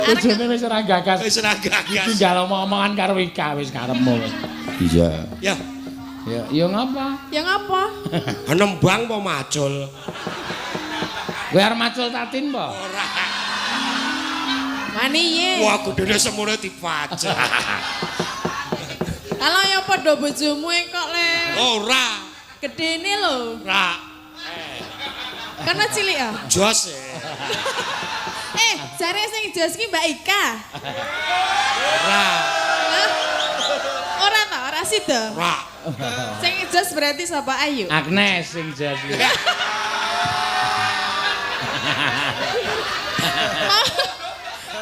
Bojone wis ora gagas. Wis ora gagas. Tinggal omong-omongan karo Ika wis karepmu wis. Iya. Ya, Ya, ya ngapa? Ya ngapa? nembang apa macul? Kowe arep macul tatin po? Ora. Wani ye. Wah, kudune semune dipajak. Kalau ya padha bojomu e kok le. Ora. Gedene lho. Ora. Karena cilik ya. Jos. Eh, jare sing jos ki Mbak Ika. Ora. Hah? Ora ta, ora sida. Ora. Sing jos berarti sapa Ayu? Agnes sing jas iki.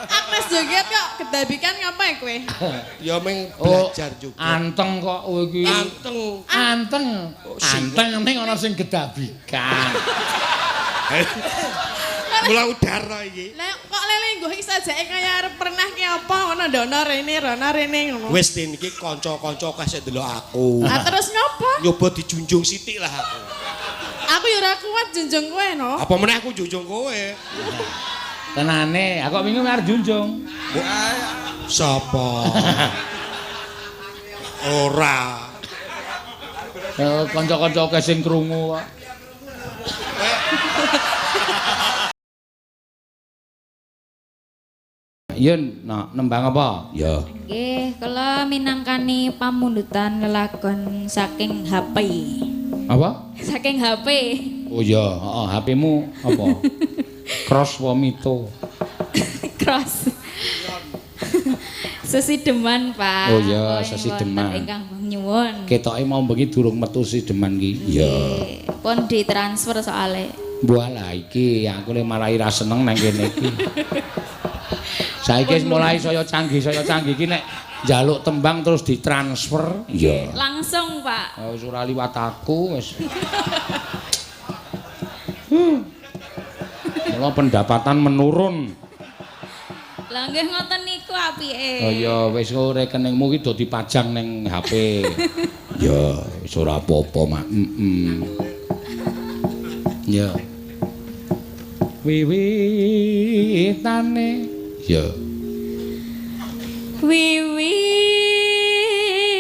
Agnes joget kok kedabikan ngapa ya kowe? Ya meng Oh, belajar juga. Anteng kok kowe iki. Anteng. Anteng. Oh, sing- Anteng ning ana sing gedabikan. Mula udara iki. Lah kok lele nggo iki sajake kaya arep pernah ki apa ngono ndono rene rono rene ngono. Wis tin iki kanca-kanca akeh sing ndelok aku. Ah terus ngopo? Nyoba dijunjung sithik lah aku. Aku ya ora kuat junjung kowe no. Apa meneh aku junjung kowe? Tenane, aku wingi arep junjung. Sapa? Ora. Kanca-kanca akeh sing krungu kok. Yun, nah, nembang apa? Ya. Nggih, kula minangkani pamundutan lelagon saking HP. Apa? Saking HP. Oh iya, heeh, HP-mu apa? Cross apa Mito? Cross. Sesideman, Pak. Oh iya, Kula sesideman. wonten Ingkang nyuwun. Ketoke mau bengi durung metu sideman ki. Iya. Nggih, pun ditransfer soalé. Wah lah iki aku le marai ra seneng nang kene iki. Saiki wis mulai saya canggih iki nek njaluk tembang terus ditransfer. Iya. Langsung, Pak. Oh, wis ora liwat aku wis. Mula pendapatan menurun. Lah nggih ngoten niku apike. Oh iya, wis kok rekeningmu ki do dipajang ning HP. Ya, wis ora apa-apa, Mak. Heeh. Ya. Wiwitane ya.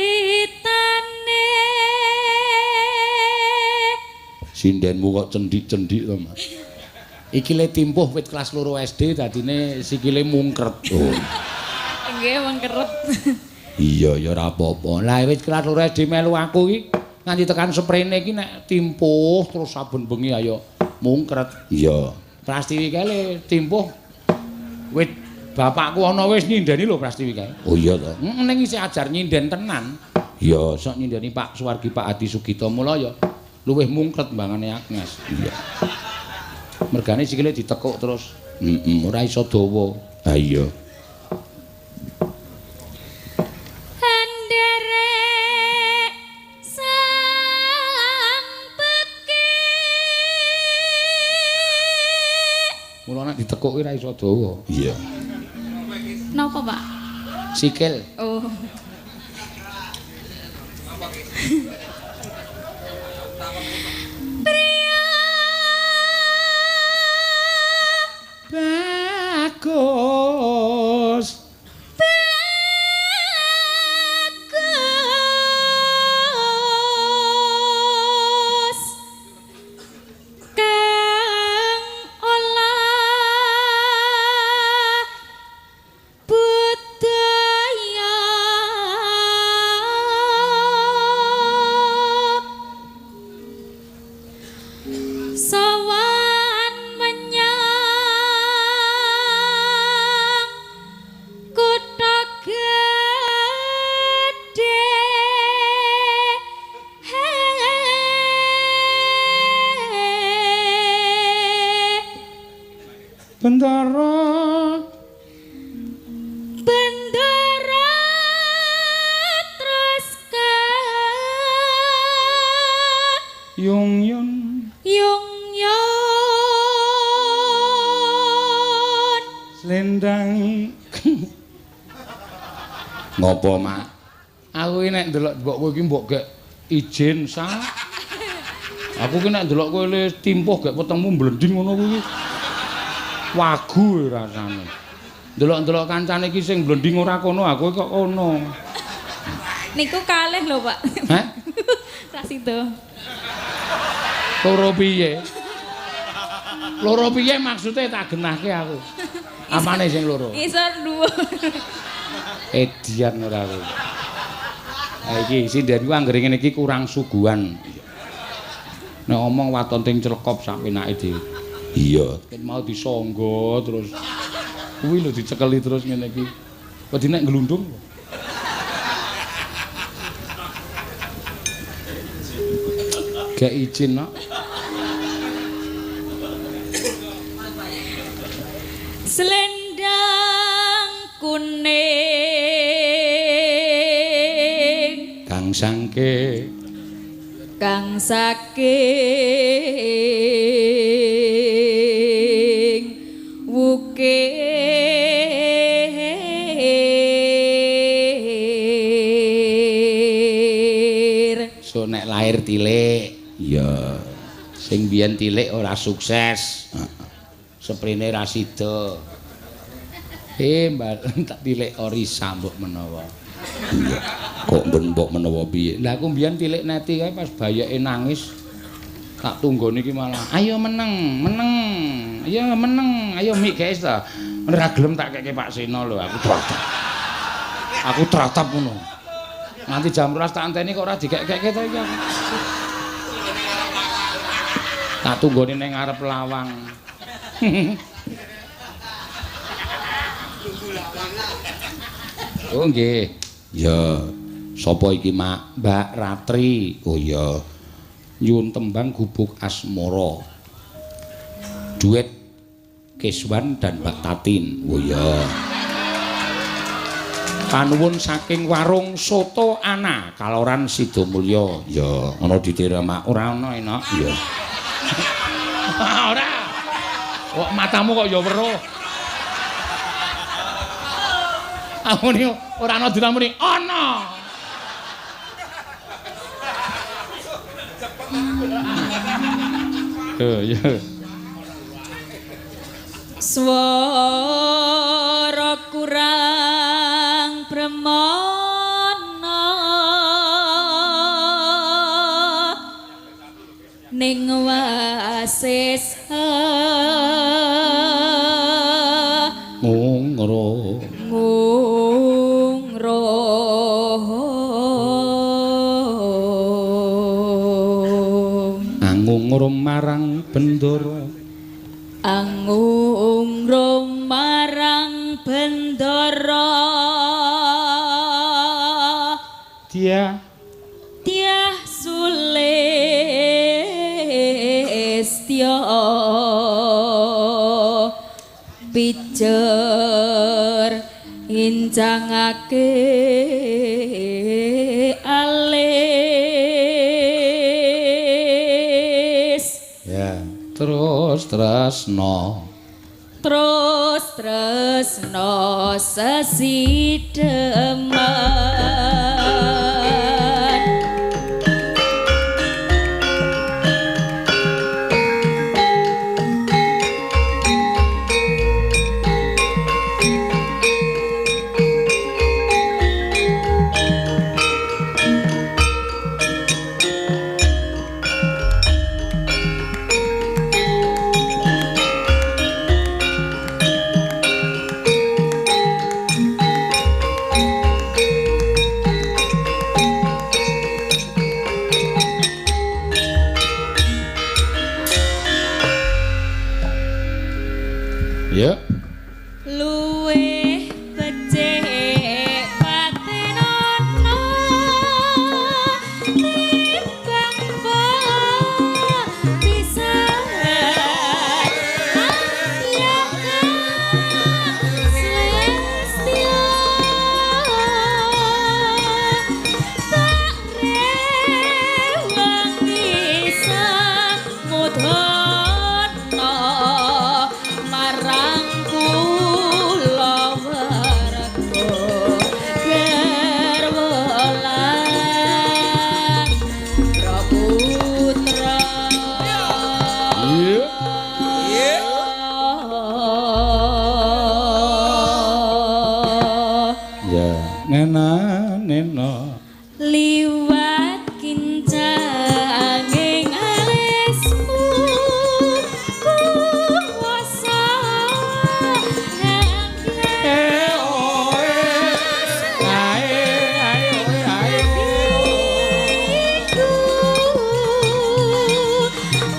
Wiwitane Sindenmu kok cendik-cendik to, Mas. Iki le timpuh wit kelas 2 SD dadine sikile mungkret. Oh. Nggih mengkeret. Iya, ya ora apa-apa. Lah wit kelas 2 SD melu aku iki nganti tekan sprene iki nek timpuh terus saben bengi ayo mungkret. Iya. Prastiwi kae le timpuh wit bapakku ana wis nyindeni lho Prastiwi kae. Oh iya to. Heeh, ning isih ajar nyinden tenan. Iya, sok nyindeni Pak Suwargi Pak Adi Sugito mula ya luwih mungkret mbangane Agnes. Iya. Mergane sikile ditekuk terus. Heeh, ora iso dawa. Ha iya. Anderek sang pekik. Mula nek ditekuk ki ora iso dawa. Iya. Napa, Pak? Sikil. Oh. Pria Bagus. Bagus kang olah budaya sowan menyang kutha gedhe. Bendara Bendara terus ka yung yun yung yon slendang. Ngopo, Mak? Aku iki nek ndelok mbok kowe iki mbok gek izin sa. Aku ki nek ndelok kowe le timpuh gek wetengmu mblending ngono kuwi. Wagu rasane. Ndelok-ndelok kancane iki sing mblending ora kono, aku kok kono. Niku kalih lho, Pak. Hah? Ra sido. Loro piye? Loro piye maksude tak genahke aku. Apane sing loro? Isor dhuwur. Edian ora aku. Ha iki sinden ku anggere ngene iki kurang suguhan. Nek omong waton ting clekop sak penake dhewe. Iya, ket mau disangga terus. Kuwi lho dicekeli terus ngene iki. Wedi nek glundung. Gak izin nok. Selendang kuning kang sangke kang saking wukir. So nek lahir tilik, iya. Sing biyen tilik ora sukses. Seprene ra sida. Mbak tak tilik Orisa mbok menawa. Iya. Kok mbok menawa piye? Lah aku mbiyen tilik neti kae pas bayeke nangis. Tak tunggone iki malah, ayo meneng, meneng. Ayo meneng, ayo mik guys ta. Ora gelem tak keke Pak Seno lho, aku tratap. Aku tratap ngono. Nanti jam 12 tak anteni kok ora dikek-kekke to iki aku. Tak tunggone ning ngarep lawang. Oh nggih. Ya, sapa iki Mak? Mbak Ratri. Oh iya. Nyuwun tembang Gubuk Asmara. Duet Keswan dan Mbak Tatin. Oh iya. Panuwun saking warung Soto Ana, Kaloran Sidomulyo. Ya, ana ditira Mak. Ora ana enak. Iya. Ora. Kok matamu kok ya weruh. Aku ni ora ana diramuni. Ana. Yo yo. Swara kurang premana ning wasis ngungro ngungro angungro marang bendoro angungro marang bendoro dia dia sulistya pijer incangake alis ya terus tresno terus tresno sesideman. Ya. Luwih becik patenono timbang pisan slestya tak rewangi samudana marang kula. Nena nena liwat kincanging alismu kuwasa eh oh eh ae ae oe ae iku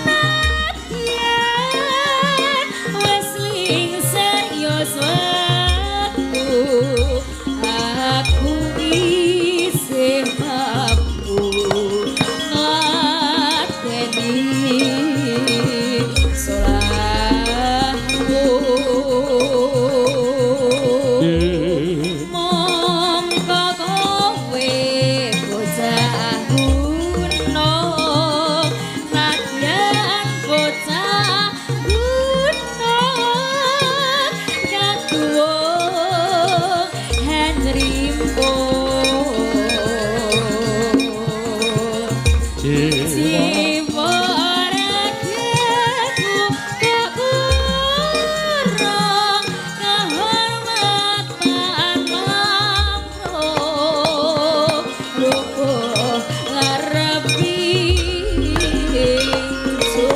nadyan wis lingsir yuswaku aku isih mampu ngladeni salahmu. Mongko kowe bocah gunung, nadyan bocah gunung kaduwung Henry Jiwa ragaku kekurang kehormatan lamro rubuh ngarepi ingsun.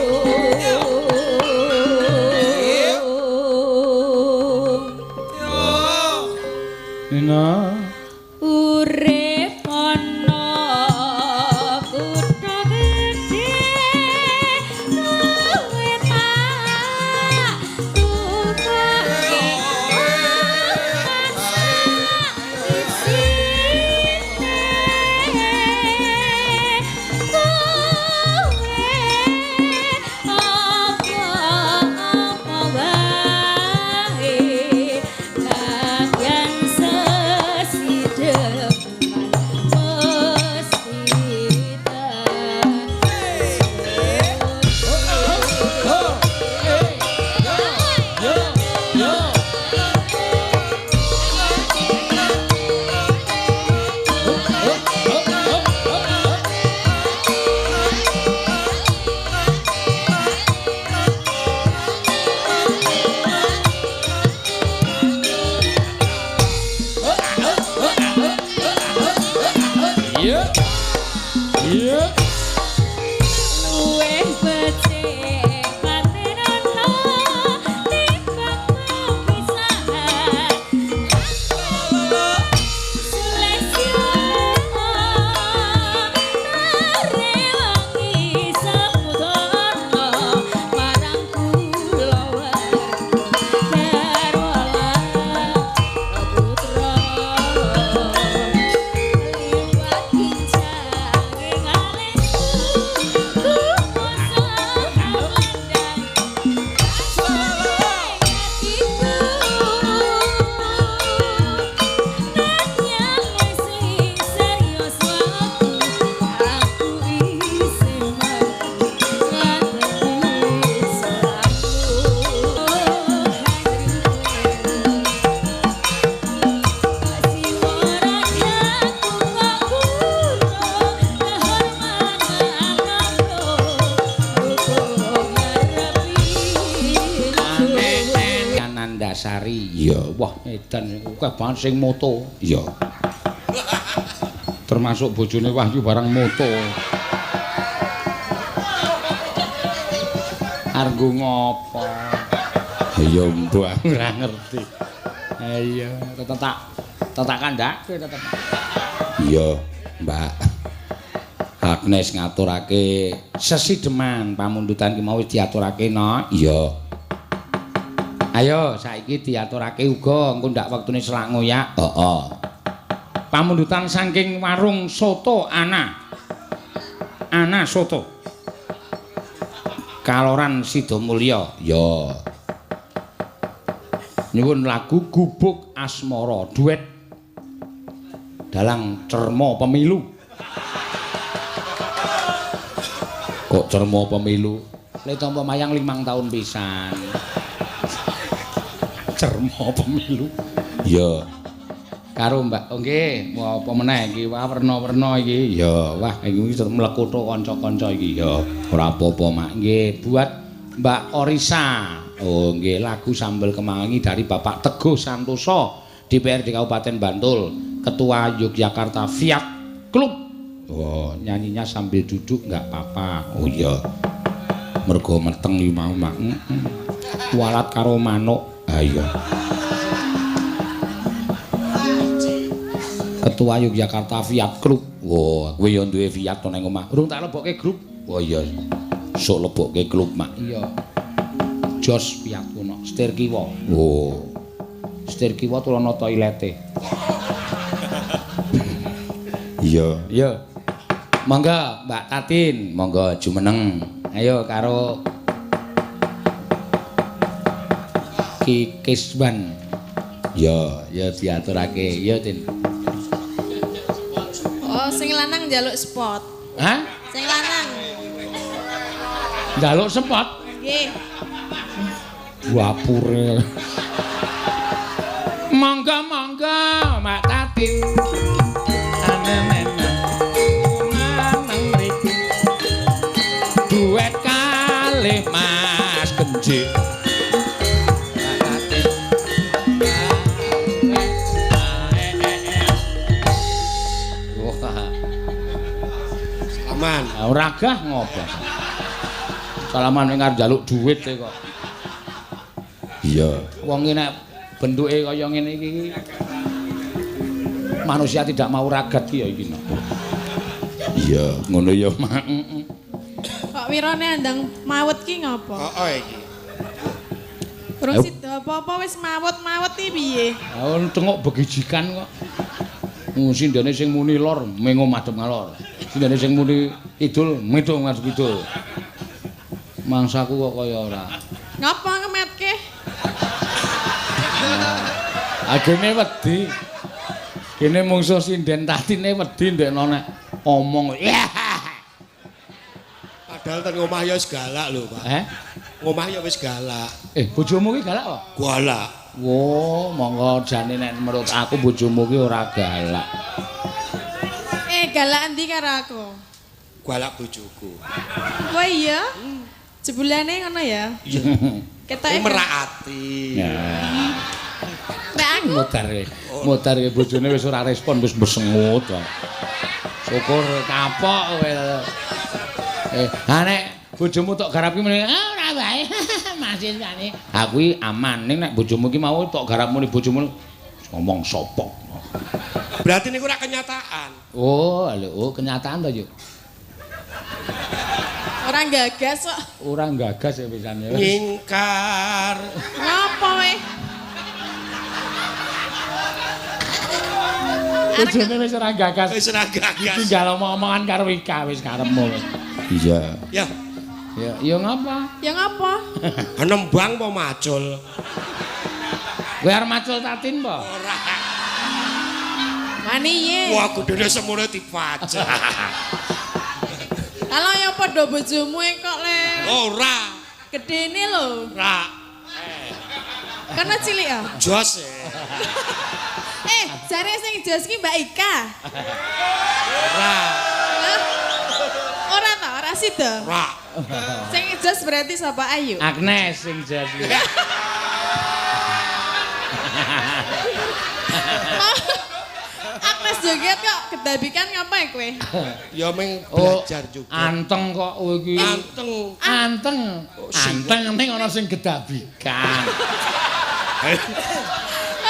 Nena Urip ana kutha gedhe kowe tak tukake isine kowe apa-apa wae nadyan sesideman mesti yo Iya. Iya. Luwih becik patenana timbang pisahan Sulesyo tarewangi samudana marang kula warga garwa putra liwat kincanging alisku kuwasa landang atiku nadyan wis serius waku aku isih mampu ngladeni salahku. Anandasari. Iya, wah edan akeh banget sing moto. Iya. Termasuk bojone Wahyu barang moto. Argo ngopo? Ya mbuh aku ora ngerti. Iya, tetep tak kandhake tetep. Iya, Mbak. Agnes ngaturake sesideman pamundutan ki mau wis diaturake no. Iya. Ayo saiki diaturake uga engko ndak wektune selak ngoyak. Heeh. Pamundutan saking warung soto Ana. Ana Soto. Kaloran Sidomulyo. Ya. Nyuwun lagu Gubuk Asmara duet dalang Cermo Pemilu. Kok Cermo Pemilu? Le tampa mayang 5 tahun pisan. Cermo Pemilu. Ya. Karo Mbak, oh nggih, apa meneh iki wah werna-werna iki. Ya, wah iki mlekutho kanca-kanca iki. Ya, ora apa-apa, Mak. Nggih, buat Mbak Orisa. Oh nggih, lagu Sambel Kemangi dari Bapak Teguh Santoso DPRD Kabupaten Bantul, Ketua Yogyakarta Fiat Club. Oh, nyanyinya sambil duduk nggak apa-apa. Oh iya. Mergo meteng iki mau mak. Walat karo manuk. Ha iya. Ketua Yogyakarta Fiat Club. Wah, kowe ya duwe Fiat to nang omah. Urung tak lebokke grup. Wah iya. Sok lebokke klub mak. Iya. Jos Fiat kuno, setir kiwa. Oh. Setir kiwa tur ana toilete. Iya, iya. Monggo Mbak Tatin, monggo jumeneng. Ayo karo Ki Kiswan. Ya, ya diaturake. Ya, Tin. Oh, sing lanang njaluk spot. Hah? Sing lanang. Njaluk spot? Nggih. Wapure. Monggo monggo Mbak Tatin. Anenen mriki. Duet kalih Mas Kenjik. Mbak Tatin. Wah. Salaman. Ora gah ngopo. Salaman ning arep njaluk duit e kok. Iya. Wong iki nek bentuke kaya ngene iki manusia tidak mau ragat ki ya iki. Iya, ngono ya, Mak. Kok wirane andang mawet ki ngopo? Heeh iki. Urung sida apa-apa wis mawet-mawet iki piye? Ha tengok begijikan kok. Sindene sing muni lor mengo madhep ngalor. Sindene sing muni kidul metu madhep kidul. Mangsaku kok kaya ora. Ngapa ngemetke? Agene wedi. Kene mungsuh sinden Tatine wedi ndekno nek omong. Padahal ten omah ya wis galak lho, Pak. Eh? Omah ya wis galak. Bojomu ki galak apa? Galak. Wo, monggo jane nek menurut aku bojomu ki ora galak. Galak endi karo aku? Galak bojoku. Oh iya? Jebulane ngono ya? Iya. Ketoke merak ati. Ya. Nek aku modar bojone wis ora respon wis besengut. Syukur kapok kowe. Ha nek bojomu tok garap ki muni, ah ora wae. Masih jane. Ha kuwi aman ning nek bojomu ki mau tok garap muni bojomu ngomong sopok. Berarti niku ora kenyataan. Oh, lho, oh kenyataan to, Yuk. Ora gagas kok. Ora gagas ya pisan ya. Nyingkar. Ngapa we? Bojone wis ora gagas. Wis ora gagas. Tinggal omong-omongan karo Ika wis karepmu. Iya. Ya. Ya, ya ngapa? Ya ngapa? Nembang apa macul? Kowe arep macul Tatin apa? Ora. Wani ye. Wah, gedene semono dipajak. Kalau ya padha bojomu kok le. Ora. Gedene lho. Ora. Karena cilik ya? Jos. Jare sing jos ki Mbak Ika. Ora. Ora ta, ora sida. Ora. Sing jos berarti sapa Ayu? Agnes sing jos. Agnes joget kok kedabikan ngapa ya kowe? Ya meng belajar juga. Anteng kok kowe iki. Anteng. Anteng. Anteng ning ana sing gedabikan.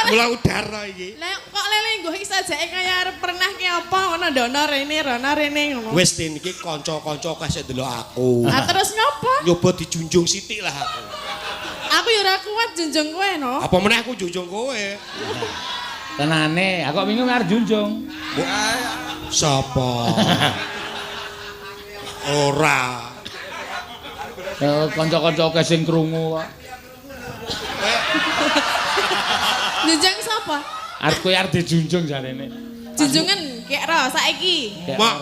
Mula udara iki. Lah kok lele nggo iki sajake kaya arep pernah ki apa ngono ndono rene rono rene ngono. Wis Tin iki kanca-kanca akeh sing ndelok aku. Lah terus ngopo? Nyoba dijunjung sithik lah aku. Aku ya ora kuat junjung kowe no. Apa meneh aku junjung kowe? Tenane, aku kok wingi arep junjung. Sapa? Ora. Kanca-kanca akeh sing krungu kok. Junjung sapa? Arep kowe arep dijunjung jarene. Junjungan kek ro saiki. Mak.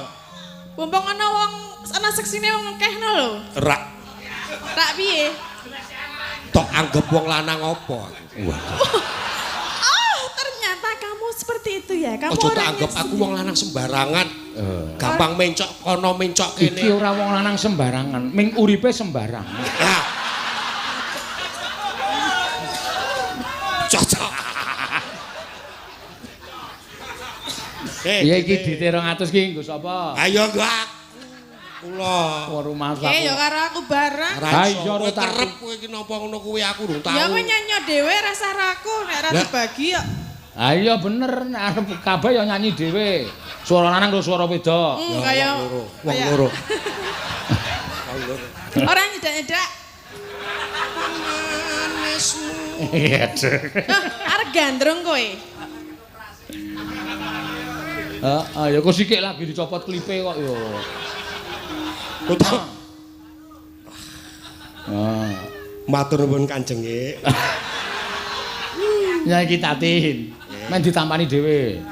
Mumpung ana wong ana seksine wong akeh no lho. Rak. Rak piye? Tok anggap wong lanang apa aku? Wah. Oh, ternyata kamu seperti itu ya. Kamu ojo tak orangnya anggap aku wong lanang sembarangan. Gampang mencok kono mencok kene. Iki ora wong lanang sembarangan, ming uripe sembarangan. Nah. Cocok. Ya iki dite 200 ki nggo sapa? Ayo nggo aku. Kula. Ora rumah Eh ya karo aku bareng. Ora Ha iya, iso. ora Kowe tak- kerep kowe iki napa ngono kuwi aku durung tau. Ya kowe nyanyi dhewe rasa raku nek ora Lah. dibagi kok. Ha iya bener nek arep kabeh ya nyanyi dhewe. Suara lanang karo suara wedok. Hmm, Ya, kaya wong loro. Wong kaya- loro. Wong loro. Ora nyedak-nyedak. Manismu. Iya. Hah, arep gandrung kowe. Heeh, ya kok sikik lagi dicopot klipe kok ya. Kudu Ah. matur nuwun Kanjenge. Ya iki Tatin. Men ditampani dhewe.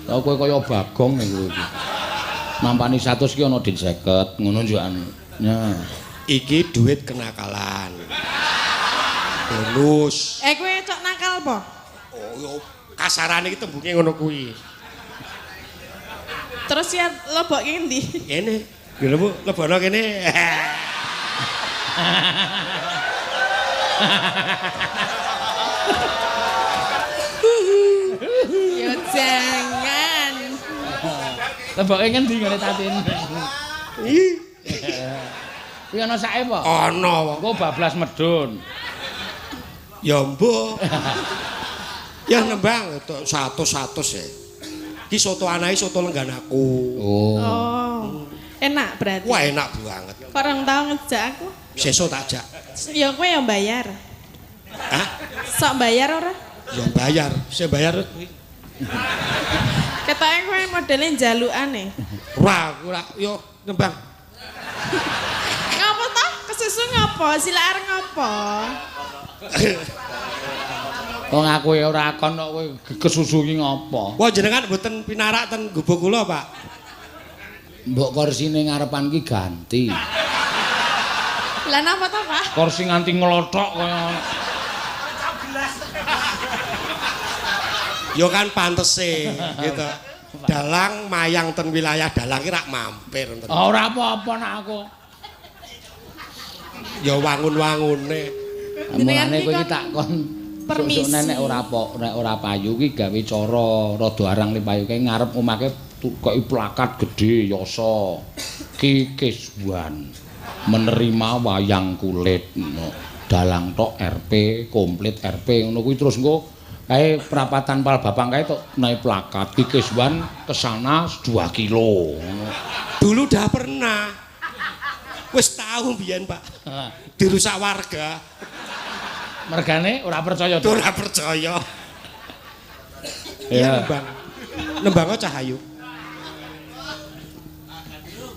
Lah kowe kaya Bagong ning kowe iki. Nampani 100 ki ana dit 50, ngono njukan. Ya. Iki duit kenakalan. Bonus. Eh kowe cok nakal apa? Oh, yo kasarane iki tembunge ngono kuwi. Terus ya lebokke endi? Kene. Lho Bu, lebono kene. Ya jangan. Leboke ngendi ngene Tatin? Ih, Kuwi ana sake apa? ana wong. Engko bablas medun. Ya mbuh. Ya nembang 100-100 ya. Iki soto anake soto lenggan aku. Oh. Oh. Enak berarti. Wah, enak banget. Kok orang tau ngejak aku? Sesuk tak jak. Ya kowe yang bayar. Hah? Sok bayar ora? Ya bayar. Saya bayar. Ketoke kowe modele njalukane. Ora, aku ora. Yo nembang. Ngapa toh? Kesusu ngapa? Sila arep ngapa? Wong aku ya ora kon kok kowe kesusu ki ngopo? Wah, jenengan mboten pinarak ten gubuk kula, Pak. Mbok korsine ngarepan ki ganti. Lah napa toh, Pak? Kursi nganti nglothok kaya Yo kan pantese gitu. Dalang mayang ten wilayah dalang ki rak mampir ten. Ora apa-apa nak aku. Ya wangun-wangune. Jenengan Mulane ki kowe iki kon tak kon permisi. sok-sokne nek ora apa nek ora payu ki gawe cara rada arang li payu kae ngarep omahke tukoki plakat gedhe yasa. Ki Kiswan menerima wayang kulit ngono. Dalang tok RP komplit RP ngono kuwi terus engko kae perapatan Palbapang kae tok naik plakat Ki Kiswan kesana 2 kilo ngono. Dulu dah pernah. Wis tahu biyen, Pak. Dirusak warga. Mergane ora percaya. Itu ora percaya. Iya, Ya. nembang. Nembang Cahayu.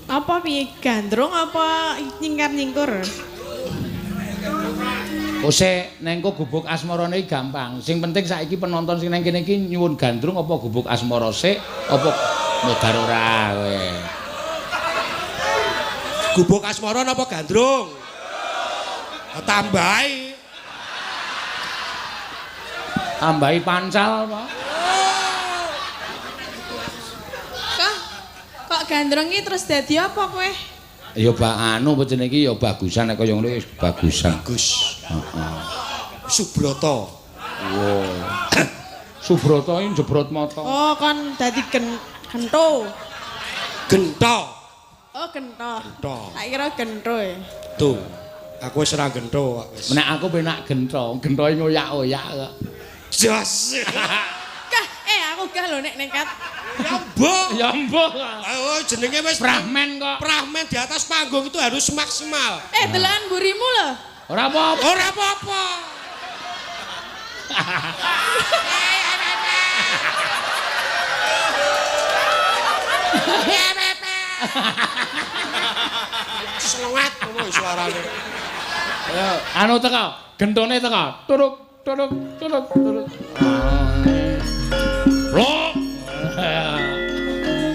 Apa piye gandrung apa nyingkar-nyingkur? Kose neng kok gubuk asmarane iki gampang. Sing penting saiki penonton sing neng kene iki nyuwun gandrung apa gubuk asmara sik apa modar ora kowe. Gubuk asmara napa gandrung? Tambahi. Tambahi pancal apa? Kok kok gandrung iki terus dadi apa kowe? Ya bak anu apa jenenge iki ya bagusan nek kaya ngono wis bagusan. Bagus. Heeh. Subroto. Wow. Subroto iki jebrot mata. Oh, kon dadi gento. Gento. Oh, gento. Gento. Tak kira gento e. Tuh. Aku wis ora gento kok wis. Nek aku penak gento, gentoe ngoyak-oyak kok. Jos. Kah, aku gah lho nek nekat. Ya mbok. Ya mbok. Oh, jenenge wis Prahmen kok. Prahmen di atas panggung itu harus maksimal. Eh, delokan mburimu lho. Ora apa-apa. Ora apa-apa. Selengat ngono suarane. Ayo, anu teko, gentone teko. Turuk, turuk, turuk, turuk. Blok.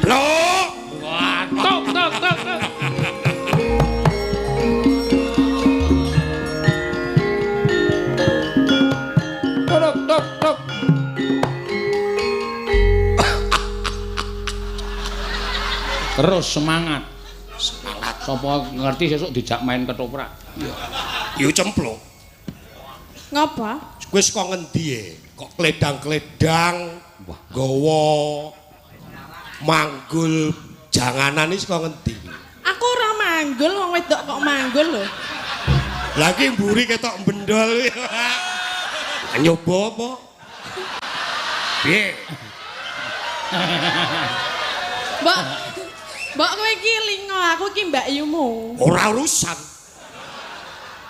Blok. Wah, tok tok tok tok. Turuk tok tok. Terus semangat. Semangat. Sapa ngerti sesuk dijak main ketoprak. Yo cemplung. Ngopo? Kowe saka ngendi e? Kok kledang-kledang, Wah. gawa Manggul janganan iki saka ngendi? Aku ora manggul, wong wedok kok manggul lho. Lah iki mburi ketok bendol. Nyoba apa? Piye? Mbok, mbok kowe iki lingo, aku iki mbakyumu. Ora urusan.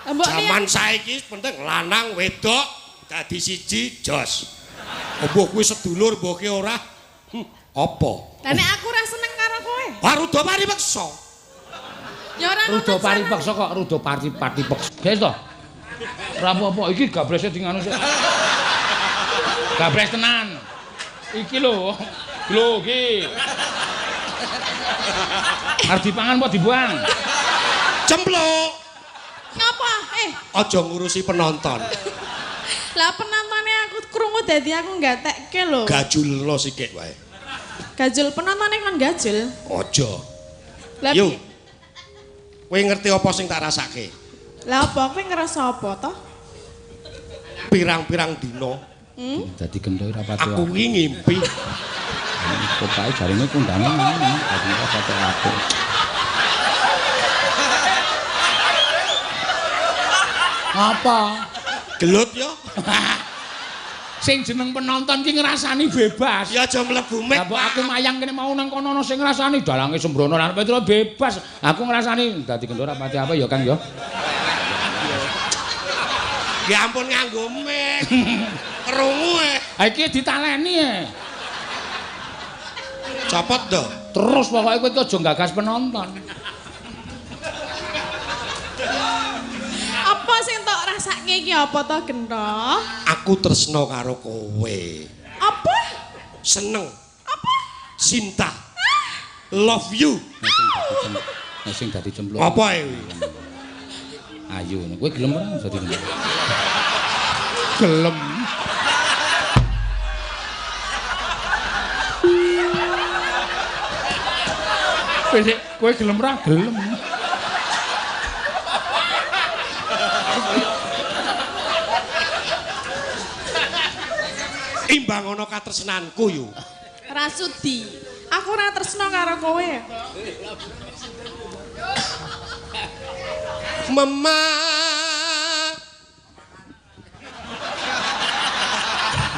Lah mbok Jaman saiki penting lanang wedok dadi siji jos. Mbok kuwi sedulur mbok ki ora. Apa? Lah nek aku ora seneng karo kowe. Wah, ruda pari peksa. Ya ora ngono. Ruda pari peksa kok ruda parti-parti peksa. Guys to. Ora apa-apa iki gabrese di nganu sik. Gabres tenan. Iki lho. Lho iki. Arep dipangan apa dibuang? Cempluk. Ngapa? Aja ngurusi penonton. Lah penontonnya aku krungu dadi aku gatekke lho. Gajulno sikik wae. Gajul penontonnya kon gajul. Aja. Lah Yo. Kowe ngerti apa sing tak rasake? Lah apa kowe ngerasa apa toh? Pirang-pirang dina Dadi gendo ora pati. aku ki ngimpi. Pokoke jarine kondangan dadi ora pati apik. Apa? Gelut yo. Sing jeneng penonton ki ngrasani bebas. Ya aja mlebu mek. Lah mbok aku mayang kene mau nang kono ana sing ngrasani dalange sembrono lan Petro bebas. Aku ngrasani dadi gendo ora pati apa ya Kang ya. Ya ampun nganggo mek. Krungu e. Ha iki ditaleni e. Copot do. Terus pokoke kowe aja gagas penonton. Apa sing tok rasake iki apa to Gento? Aku tresno karo kowe. Apa? Seneng. Apa? Cinta. Love you. Nek sing dadi cemplung. Apa e kuwi? Ayu, kowe gelem ora dadi cemplung? Gelem. Wis kowe gelem ora? Gelem. Imbang ana katresnanku yo. Ra sudi. Aku ora tresno karo kowe. Mema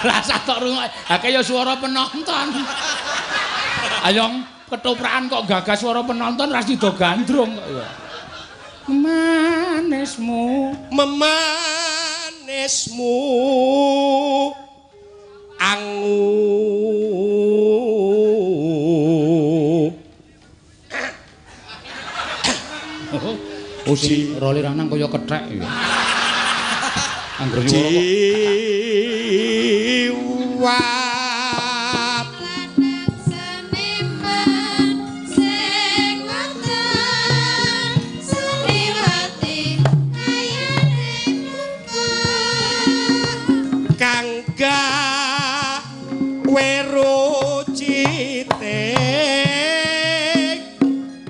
Rasa tok rungok. Ha kaya suara penonton. Ayo ketoprakan kok gagas suara penonton ra sida gandrung kok ya. Manismu, memanismu angu. Oh sing role lanang kaya kethek ya. Angger nyuwara kok Jiwa Lanang seniman sing wonten seniwati ayane muka kang gawe rucite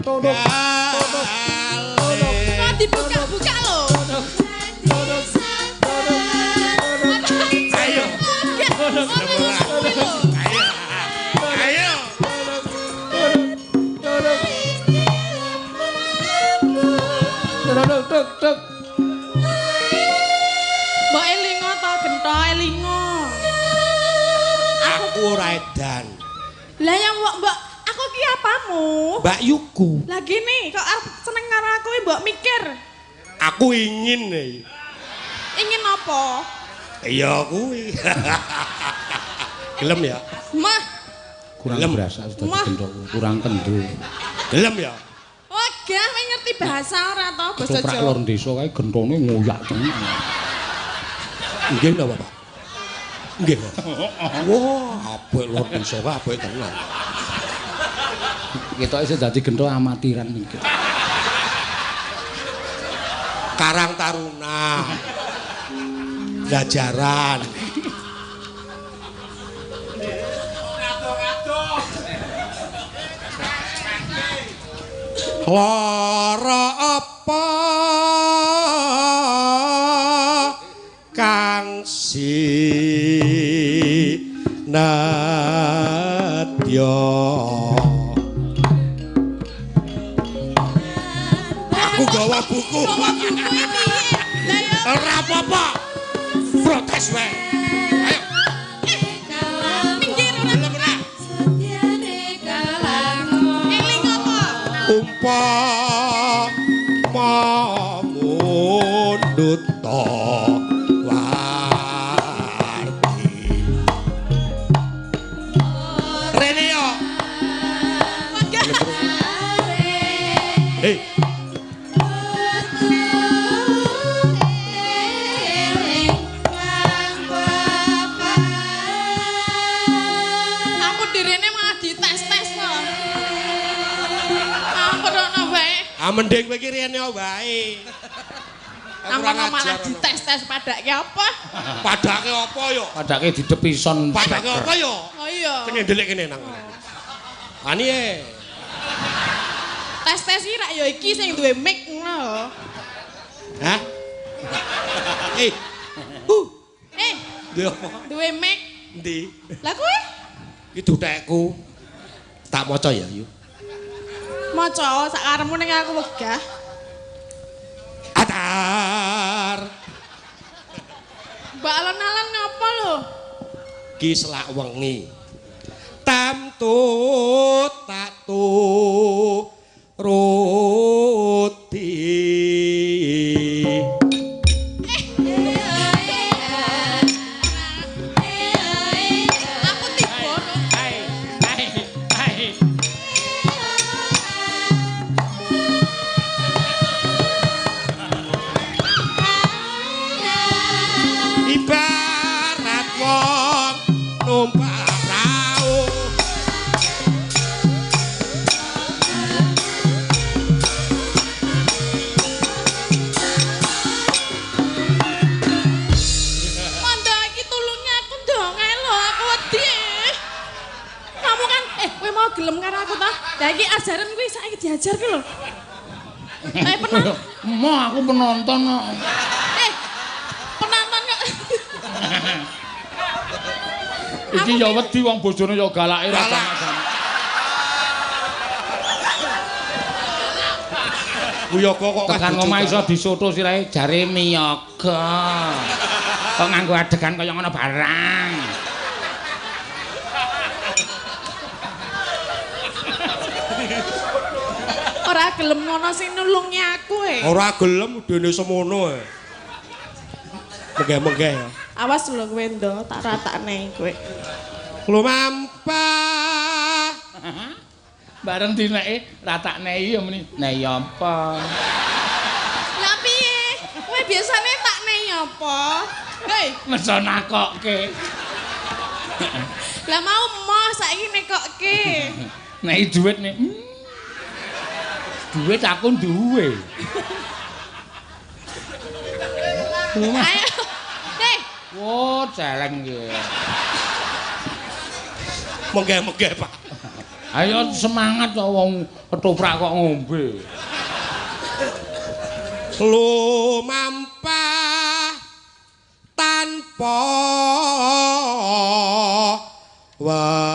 Todok. Kok dibuka-buka lho. Ayo. Ayo. Tuk tuk. Mbok elingo to Gento elingo. Aku ora edan. Lah yang mbok mbok aku ki apamu? Mbak Yuku, Lah gini kok arep seneng karo aku mbok mikir. aku ingin nih. Ingin apa? Iya kuwi. Gelem ya? Mah, Kurang Gelem. berasa dadi Wah. gendho, kurang kendho. Gelem ya? wegah kowe ngerti bahasa ora to basa Ketoprak Jawa. lor desa kae gentone ngoyak tenan. Nggih napa, Pak? Nggih, Pak. Wah, apik lor desa kae apik tenan. Ketoke sing dadi gentho amatiran iki. Karang Taruna. Jajaran. Lara apa kang sinadya. Ya. Aku gawa buku. Gawa buku iki piye? Lah ya Ora apa-apa. Protes wae. Ayo, minggir ora. gelem ora? Eling apa? Umpama mundhut warti. Rene yo. Hei, Aku direne malah dites-tes kok. Aku rono wae. ah mending kowe iki rene wae. Aku malah dites-tes padake apa? Padake apa yo? Padake didepison. Padake apa yo? Oh iya. Kene ndelik kene nang. Ani e. Tes-tes iki rak ya iki sing duwe mic ngono lho. Hah? Eh. Eh, Duwe apa? duwe mic. Endi? Lah kowe Iki dutekku. Tak maca ya, Yu. maca sak karepmu ning aku wegah. Atar. Mbak alon-alon ngapa lho? Ki selak wengi. Tamtu tak tu ruti. Aku tiba lho. Hai, hai, hai. Ibarat wong numpak prau. Mondo iki tulungi aku dong ae lho, aku wedi. Kamu kan kowe mau gelem karo aku ta? Lah iki ajaran kuwi saiki diajar ki lho. Eh pernah Mo aku penonton kok. eh penonton kok. Iki ya wedi wong bojone ya galake ra Galak. sama-sama. Wiyaga kok Tekan omah iso disoto sirahe jare miyaga. Kok nganggo adegan kaya ngono barang. Ora gelem ngono sing nulungi aku e. Ora gelem dene semono e. Menggeh-menggeh ya. Awas lho kowe ndo, tak ratakne kowe. Lumampah. Bareng dineke ratakne ya muni. Nei apa? Lah piye? Kowe biasane tak nei apa? Hei, Meso nakokke. lah mau emoh saiki nekokke. Nei dhuwit nih. Dhuwit aku duwe. Ayo. Hei, Wo, celeng iki. Menggeh-menggeh, Pak. Ayo semangat kok wong ketoprak kok ngombe. Lumampah tanpa wala.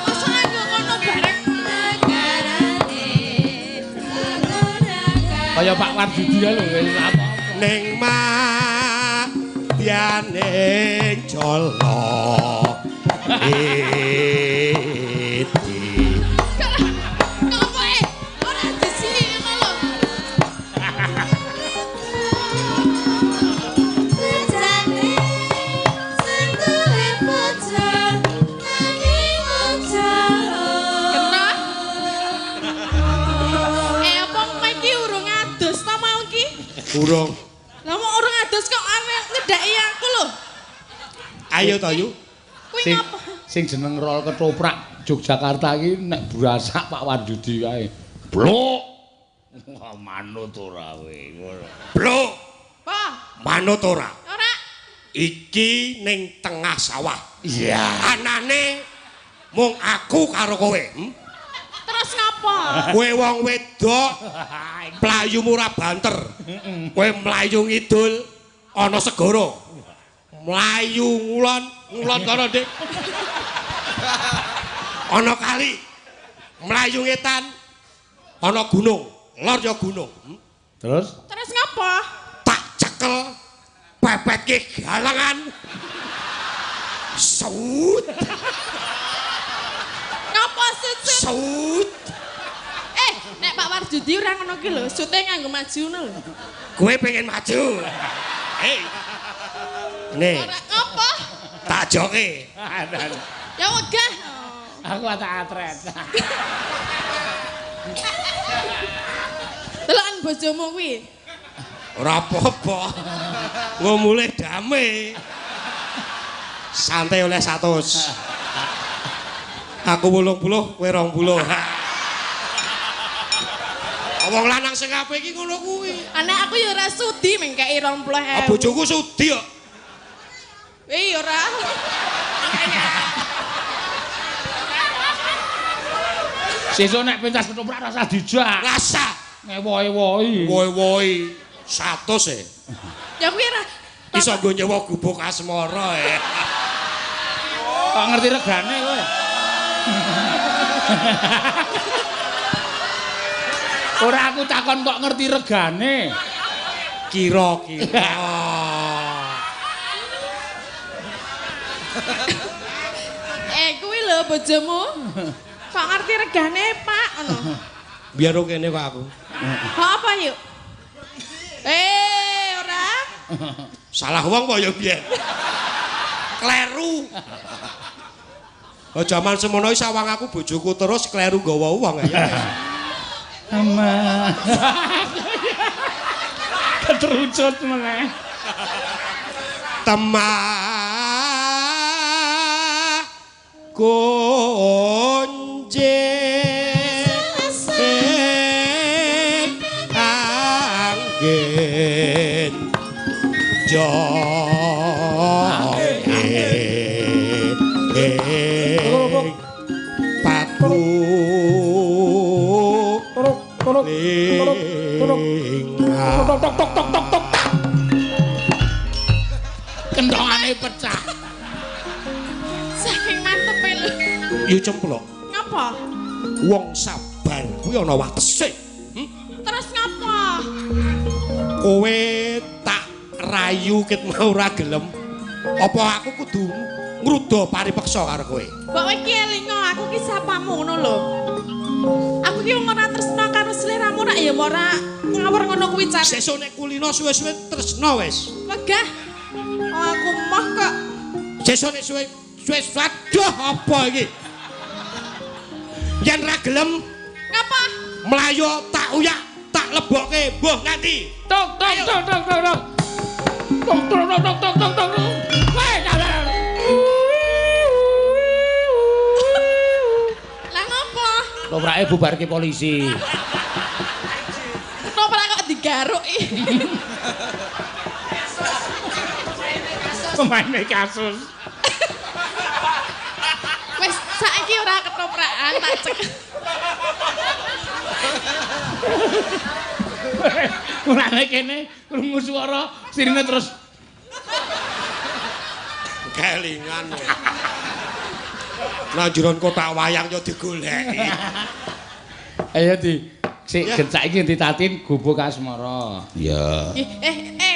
masa aku ngono bareng. Kaya Pak Warjudi ya lho wis apa. Ning madyaning jala iti. Ngopo e? Ora disini ngono lho. Kena. Eh apa kowe iki urung adus ta mau iki? Urung. Lah mau urung adus kok aneh ngedaki aku lho. Ayo to, Yu. Kuwi Sing ngapa? sing jeneng rol ketoprak Yogyakarta iki nek burasak Pak Warjudi kae. Blok. Wah, manut ora kowe ngono. Blok, Apa? manut ora? Ora. Iki ning tengah sawah. Iya. Anane Mung aku karo kowe. Terus ngapa? Kowe wong wedok mlayumu ora banter. Kowe mlayu ngidul ana segara. Mlayu ngulon, ngulon kono, Dik. Ana kali. Mlayu ngetan ana gunung, lor ya gunung. Terus? Terus ngapa? Tak cekel pepetke galangan. Sut. Ngapa sut? Sut. Nek Pak Warjudi ora ngono ki lho, sute nganggo maju ngono lho. Kowe pengen maju. Hei. Nih. Ora ngapa? Tak joke. Ya wegah. Aku tak atret. Deloken bojomu kuwi. Ora apa-apa. Engko mulih dame. Santai oleh 100. Aku 80, kowe 20. Wong lanang sing apik iki ngono kuwi. Anak aku ya ora sudi mengkeki 20.000. Ah bojoku sudi kok. Iya ora. Sesuk nek pentas ketoprak rasa dijak. Rasa ngewohi-wohi. Wohi-wohi 100 e. Ya kuwi ora. Iso nggo nyewa gubuk asmara e. Kok ngerti regane kowe? Ora aku takon kok ngerti regane. Kira-kira. Kuwi lho bojomu. Kok ngerti regane, Pak? Ngono. Biar kene kok aku. Kok apa yuk? Ora. Salah wong apa ya biyen? Kleru. Oh jaman semono iki sawang aku bojoku terus kleru nggawa wong ya. Ama. Keterucut meneh. Temah gonje anggen joge paku Kendongane pecah. Saking mantepe lho. Yo cemplok. Ngapa? Wong sabar kuwi ana watese. Terus ngapa? Kowe tak rayu ket mau ora gelem. Apa aku kudu ngruda paripeksa karo kowe? Mbok kowe iki elingo, aku ki sapamu ngono lho. Aku ki wong ora tresna karo sliramu rak ya ora ngawur ngono kuwi carane. Sesuk nek kulino suwe-suwe tresna wis. Wegah. Oh, aku moh kok. Sesuk nek suwe suwe aduh apa iki? Yen ra gelem ngapa? Mlayu tak uyak, tak lebokke mbuh nganti. Tok tok tok tok tok tok. Tok tok tok tok tok tok. Weh, lah ngopo? Toprake bubarke polisi. Toprak kok digaruk iki. Pemaine kasus. Wis saiki ora ketoprakan tak cek. Mulane kene krungu swara sirine terus kelingan. Nang jeron kotak wayang yo digoleki. Ayo di sik gencak iki ditatin gubuk asmara. Iya.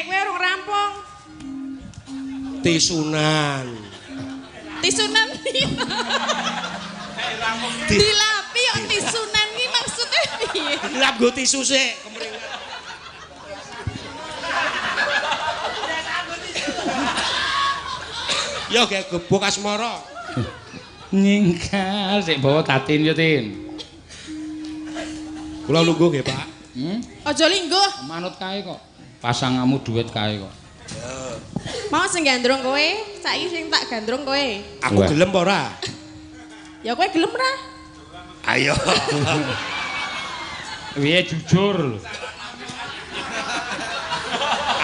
Kowe urung rampung. Tisunan. Tisunan. Dilapi yo tisunan iki maksudnya piye? Dilap nggo tisu sik kemringan. Yo gek gubuk asmara. Nyingkal sik bawa tatin yo Tin. Kula lungguh nggih, Pak. Aja lingguh. Manut kae kok. Pasangamu duit kae kok. Mau sing gandrung kowe, saiki sing tak gandrung kowe. Aku gelem apa ora? Ya kowe gelem ora? Ayo. Piye jujur lho.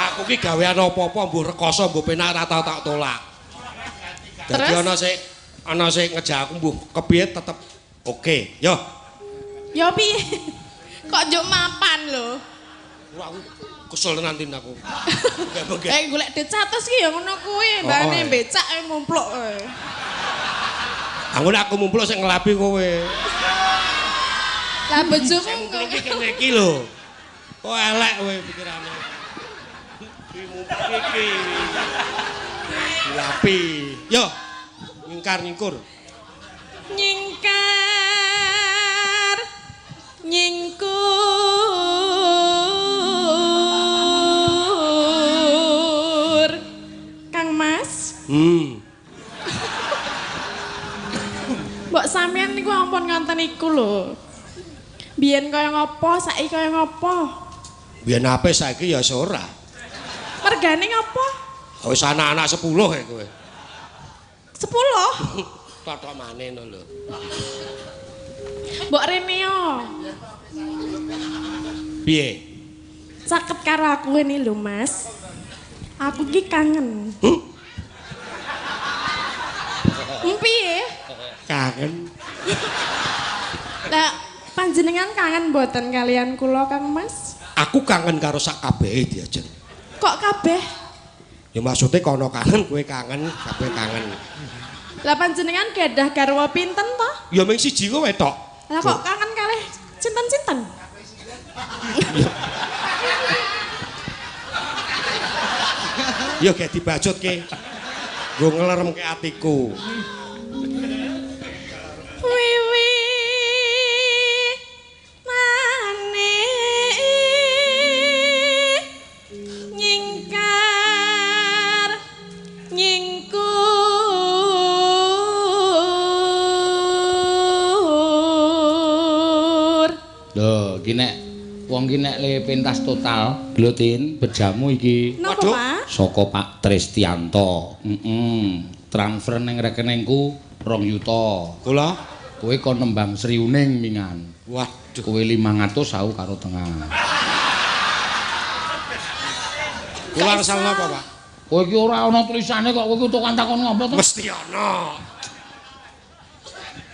Aku ki gawean apa-apa mbuh rekoso mbuh penak ora tau tak tolak. Dadi ana sik Ana sing ngejak aku mbuh kepiye tetep oke. Yo. Ya piye? Kok njuk mapan lho. Wah, aku kesel tenan Tin aku. Bengek. Eh golek duit 100 ki ya ngono kuwi, Oh, mbane oh. becak e mumpluk kowe. Aku nek aku mumpluk sing ngelapi kowe. Lah bojomu Sing mumpluk kok. iki kene iki lho. Kok elek kowe pikirane. Iki mumpluk iki. Dilapi. Yo. Nyingkar nyingkur. Nyingkar nyingkur Kang Mas. Mbok sampean niku ampun ngonten iku lho. Biyen kaya ngopo, saiki kaya ngopo? Biyen ape saiki ya wis ora. Mergane ngopo? Wis anak-anak 10 ya kowe. 10. Totok maneh ngono lho. Mbok rene yo. Piye? Caket karo aku ini lho, Mas. Aku ki kangen. Hmm? Piye? Kangen. Lah panjenengan kangen mboten kalian kula, Kang Mas? Aku kangen karo sak kabehe diajen. Kok kabeh? Ya maksudnya kono kangen, kowe kangen, kabeh kangen. Lah panjenengan gadah garwa pinten to? Ya mung siji kowe tok. Lah kok kangen kalih cinten-cinten? Ya gek dibacutke. Nggo ngleremke atiku. Wiwi mane nyingkar nyingkur. Lho, iki nek wong iki nek le pentas total, Glotin, bejamu iki Napa, Waduh. Pak? saka Pak Tristianto. Heeh. Transfer ning rekeningku 2 yuta. Kula Kowe kon nembang Sriuning mingan. waduh. Kowe 500 aku karo tengah. Kula asal napa, Pak? Kowe iki ora ana tulisane kok kowe iki tukang takon ngopo to? Mesti ana.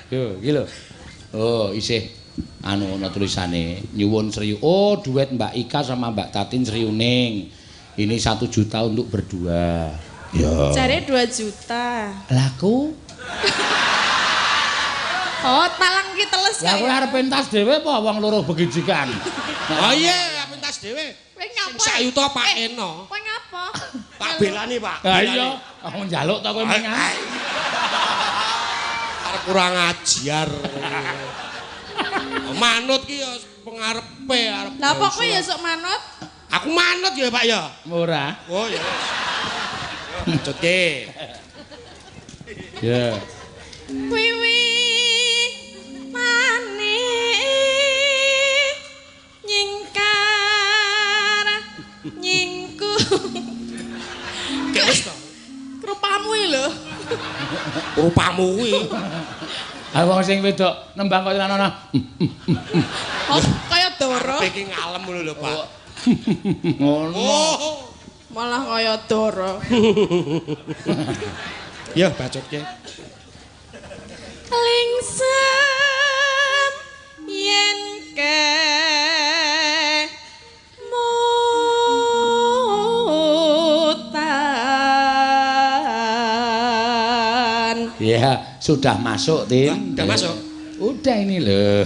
Yo, iki lho. Oh, isih anu ana tulisane nyuwun Sri. Oh, duet Mbak Ika sama Mbak Tatin Sriuning. Ini 1 juta untuk berdua. Ya. Jare 2 juta. Lah aku, Oh, talang ki teles lah kowe arep pentas dhewe apa wong loro begijikan? Oh iya, pentas dhewe. Kowe ngapa? Sing sak yuta Pak Eno. Kowe ngapa? Pak belani, Pak. Lah iya, aku njaluk to kowe mingan. Arep kurang ajar. Manut ki ya pengarepe arep. Lah apa kowe ya sok manut? Aku manut ya, Pak ya. Ora. Oh ya. Bacutke. Ya. Wiwi mane nyingkar nyingku. Gek wis to. Rupamu iki lho. Rupamu kuwi. Ah wong sing wedok nembang kaya ana. Oh, kaya doro. Arepe iki ngalem ngono lho, Pak. Ngono. Oh. Malah kaya doro. Ya bacutke. Lingsem yen ke mutan. Ya, sudah masuk, Tin. Udah masuk? Udah ini lho.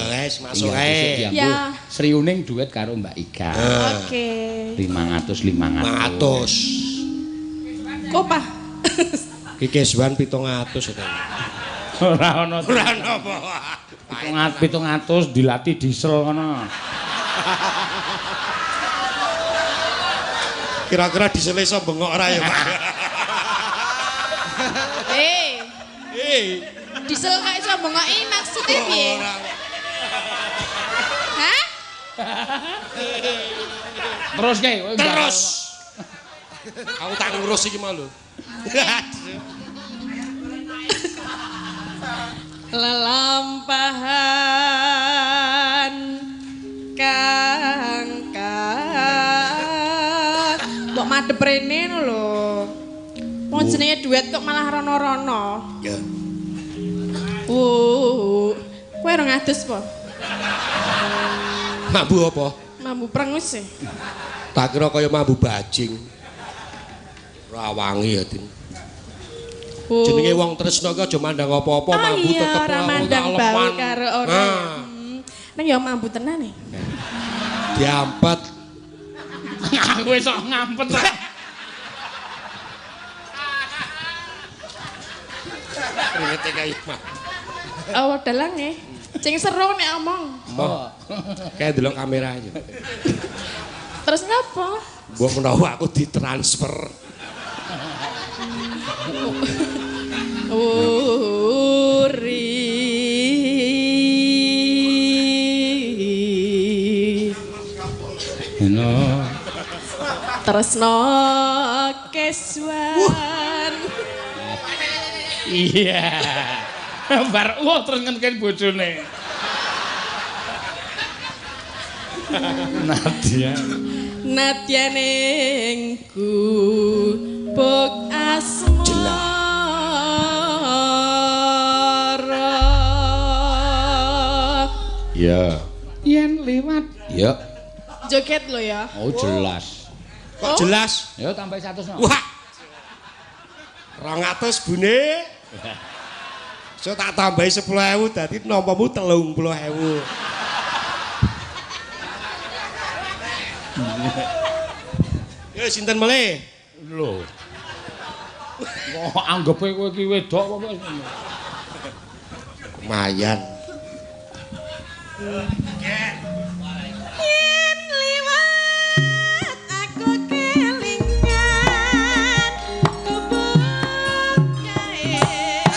Wes masuk Tinggal besok ae. diambil. Ya. Sriuning duet karo Mbak Ika. Oke. 500 500. 500. Kok, Pak? Ki keswan 700 itu. Ora ono. Ora napa. 700 dilatih diesel ngono. Kira-kira diesel iso bengok ora ya, Pak? Eh, Eh. diesel kok iso bengoki maksudnya piye? Ora. Hah? Terus ke, kowe Terus. Aku tak ngurus iki mau lho. Lelampahan kang kang mbok madhep rene lho. Wong jenenge duet kok malah rono-rono. Ya. Wuh. Kowe ora ngadus po? Mambu apa? Mambu prengus e. Tak kira kaya mambu bajing. Ora wangi ya, Din. Jenenge wong tresna ki aja mandang apa-apa, mambu iya, tetep ora mandang bau karo ora. Nah. Nang ya mambu tenan e. Diampet. Aku wis sok ngampet. Kringete kaya mah. Oh, dalange. Sing seru nek omong. Moh. Kayak delok kamera aja. Terus ngapa? Mbok menawa aku ditransfer. Uri. Heno. Tresno keswan. Iya. Bar wah terus ngenken bojone. Nadia. Nadya ning gubuk asmara. Iya. Yen liwat. Iya. Joget lho ya. Oh jelas. Kok jelas? Ya tambah 100 no. Wah. 200 bune. So tak tambahi 10.000 dadi nampamu 30.000. Ya sinten melih? Lho. Kok anggepe kowe iki wedok apa kok ngono? Lumayan. Yen liwat aku kelingan gubuk kae yen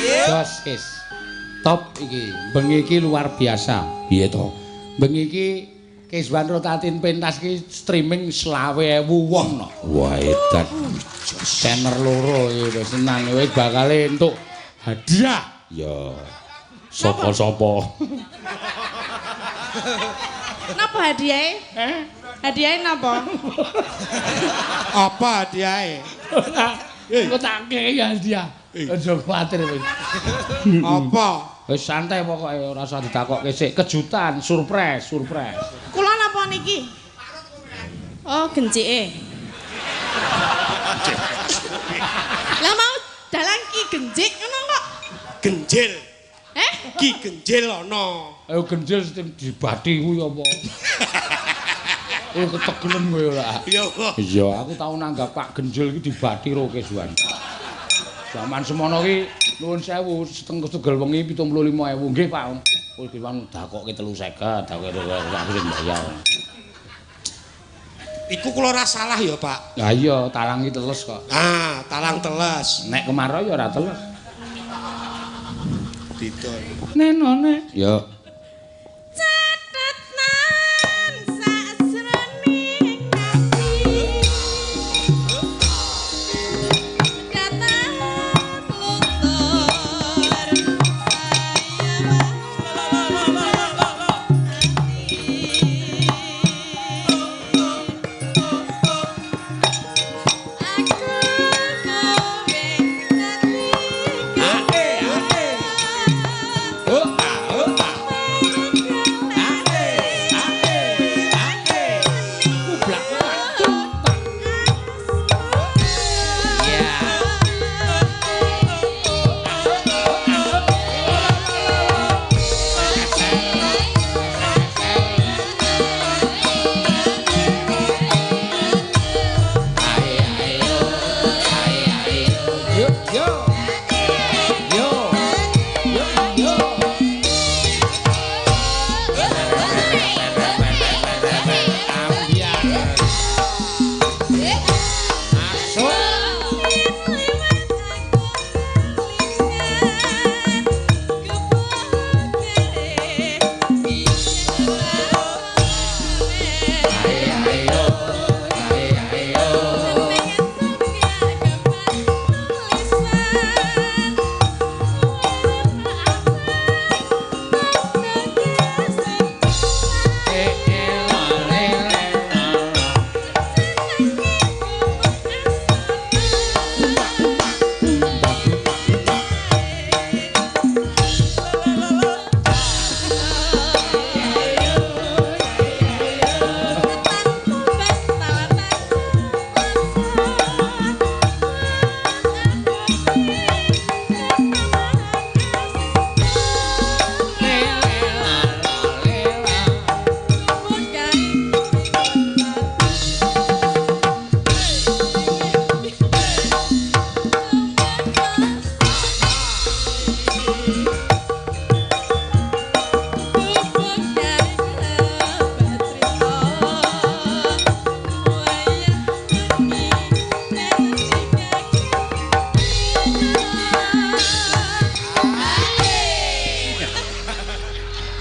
Ya. Jos wis. Top iki. Bengi iki luar biasa. Piye to? Bengi iki Keswan Rotatin pentas iki streaming 25.000 wong no. Wah, edan. Tenor loro iki wis tenan wis bakal entuk hadiah. Ya. Sapa-sapa. Napa hadiahe? Eh? Hadiahe napa? Apa hadiahe? Engko tak kei hadiah. Aja kuwatir wis. Apa? Wis santai pokoke ora usah ditakokke sik. Kejutan, surprise, surprise. Kula napa niki? Oh, gencike. Lah mau dalang ki genjik ngono kok. Genjil. Eh? Ki genjil ana. Ayo genjil sing dibati kuwi apa? Kowe ketegelen kowe ora? Iya. Iya, aku tau nanggap Pak Genjil iki dibati ro Keswan. Zaman semono ki nuwun sewu setengah tugel wengi 75.000 nggih Pak. Kowe Keswan dakokke 350, dakokke aku sing bayar. Iku kula ora salah ya, Pak. Lah iya, talang iki teles kok. Ah, talang teles. Nek kemarau ya ora teles. Didol. Nenone. Ya. Catetan sajroning ati. Kata luntur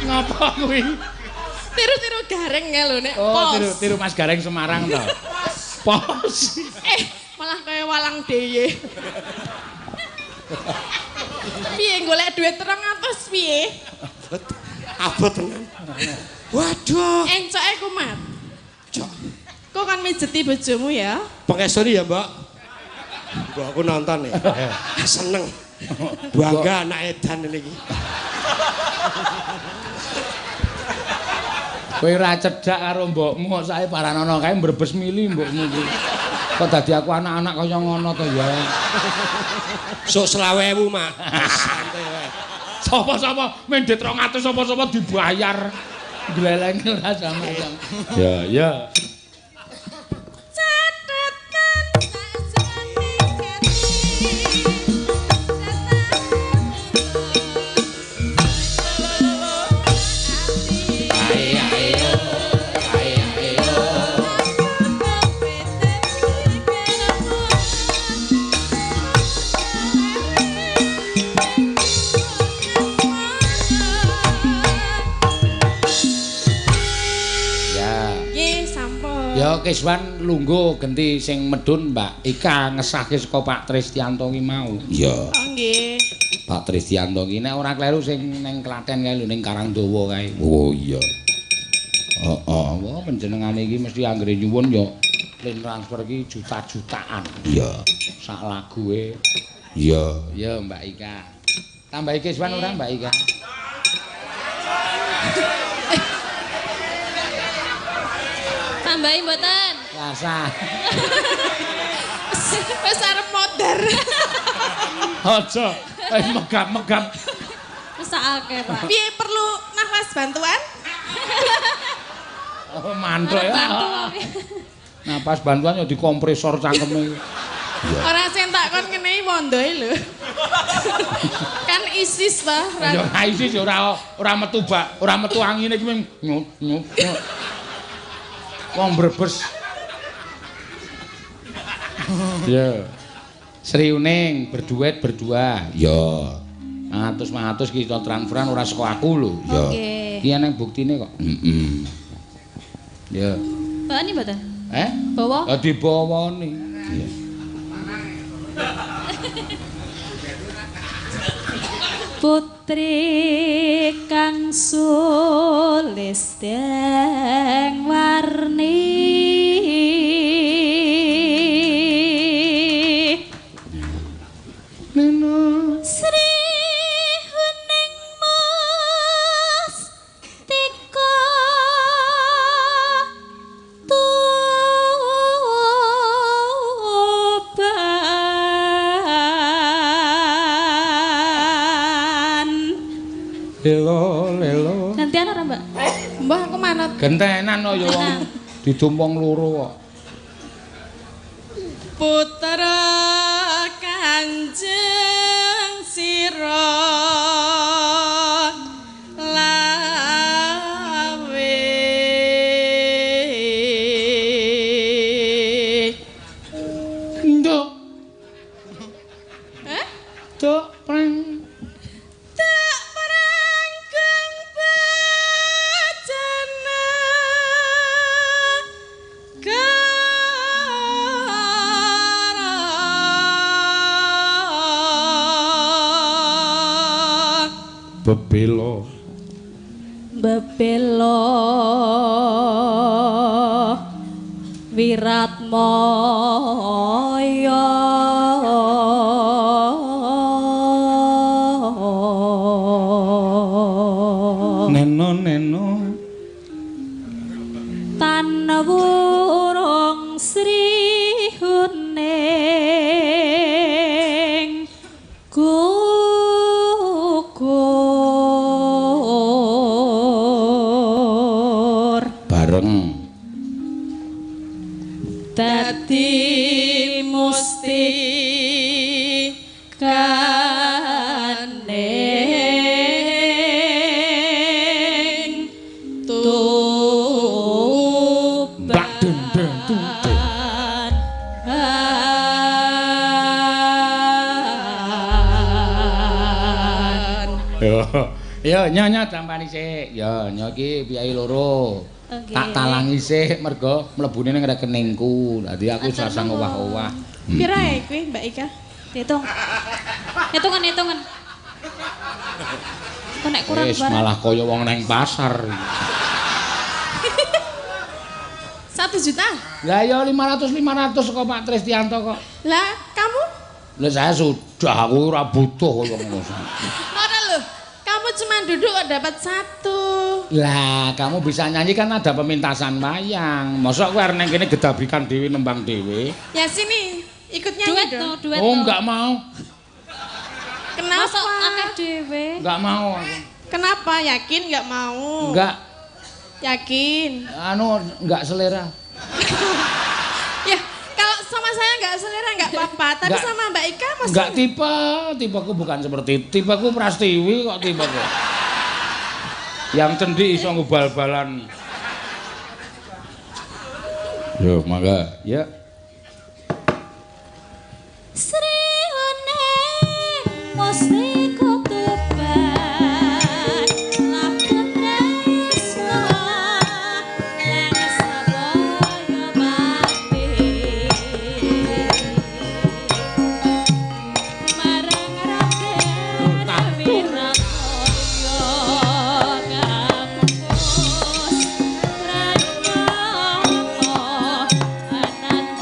Ngapa kuwi? Tiru-tiru Gareng ya lho nek Oh, pos. tiru-tiru Mas Gareng Semarang to. Pos. Malah kaya walang deye. Piye golek duit 200 piye? Abot tenan. Waduh. Encoke kumat. Cok. Kok kan mijeti bojomu ya? Pengestoni ya, Mbak. Mbak aku nonton ya. Seneng. Bangga anak edan ini iki. Kowe ora cedhak karo mbokmu kok sae paranono kae mbrebes mili mbokmu kuwi. Kok dadi aku anak-anak kaya ngono to ya. Sok 20.000, Mak. Santai wae. Sapa-sapa mendhet 200 sapa-sapa dibayar. Gleleng ora sama-sama. Ya, ya. Catetan sajroning ati. Ya. Nggih, sampun. Ya Kiswan lungguh genti sing medhun Mbak Ika ngesahke saka Pak Tristianto ki mau. Iya. Oh nggih. Pak Tristianto ki nek ora kleru sing ning Klaten kae lho ning Karangdawa kae. Oh iya. Heeh, wah panjenengane iki mesti anggere nyuwun ya lin transfer ki juta-jutaan. Iya. Sak lague. Iya, iya Mbak Ika. Tambahi Kiswan ora Mbak Ika? Tambahi mboten? Rasa. Wis arep modar. Aja megap-megap. Mesakake, Pak. Piye perlu nafas bantuan? Oh, mantuk ya. Bantu apa? Napas bantuan ya dikompresor cangkeme. Ora sing tak kon ngenehi wondoe lho. Kan ISIS ta. Ya ora ISIS ya ora metu bak, ora metu angine iki mung nyut nyut. Wong Brebes. Ya. Sri Uning berduet berdua. Ya. 100 kita transferan ora saka aku lho. Ya. Oke. Iki eneng buktine kok. Heeh. Ya. Bawani mboten? Eh? Bawa? Lah dibawani. Iya. Putri kang sulisteng warni Neno. Sri Huning Mustika Tuban. Lelo lelo. Gantian ora, Mbak? Mbah aku manut. Gentenan kok ya wong didum wong loro kok. Putra Kanjeng Sira lawe. Nduk. Eh? Nduk preng. Tak perangkeng bajana kara. Bebelo. Bebelo Wiratmaya. Neno neno. Tan wurung Sri Huning gugur Bareng. Dadi musti kaning Tuban. Blak den den tung den. Yo, yo nyonya tampani sik. Yo, nyo iki piyai loro. Oke. Tak talangi sik mergo mlebune ning rekeningku. Dadi aku Atur sasang nuwun. owah-owah. Pira e kuwi Mbak Ika? Hitung. Hitungan, hitungan. Kok nek kurang Wis barang. malah kaya wong neng pasar. 1 juta. Lah ya 500 500 kok Pak Tristianto kok. Lah, kamu? Lah saya sudah aku ora butuh kaya ngono. Ora lho. Kamu cuma duduk kok dapat 1. Lah, kamu bisa nyanyi kan ada pemintasan wayang. Mosok kowe arep nang kene gedabrikan dhewe nembang dhewe. Ya sini, ikut nyanyi Duet dong. to, duet Oh, to. enggak mau. Kenapa? Masa akeh dhewe. Enggak mau aku. Kenapa? Yakin nggak mau? Enggak, Yakin. anu enggak selera. Ya, kalau sama saya nggak selera nggak apa-apa, tapi Nggak. sama Mbak Ika masih Enggak tipe, tipeku bukan seperti itu. Tipeku Prastiwi kok tipeku. Yang cendi iso ngubal-balan. Yo, mangga. Ya. Sri Huning Mustika Tuban Laku tresna lan sabaya pati marang Raden Wiratmaya kapupus Pranyono ananda.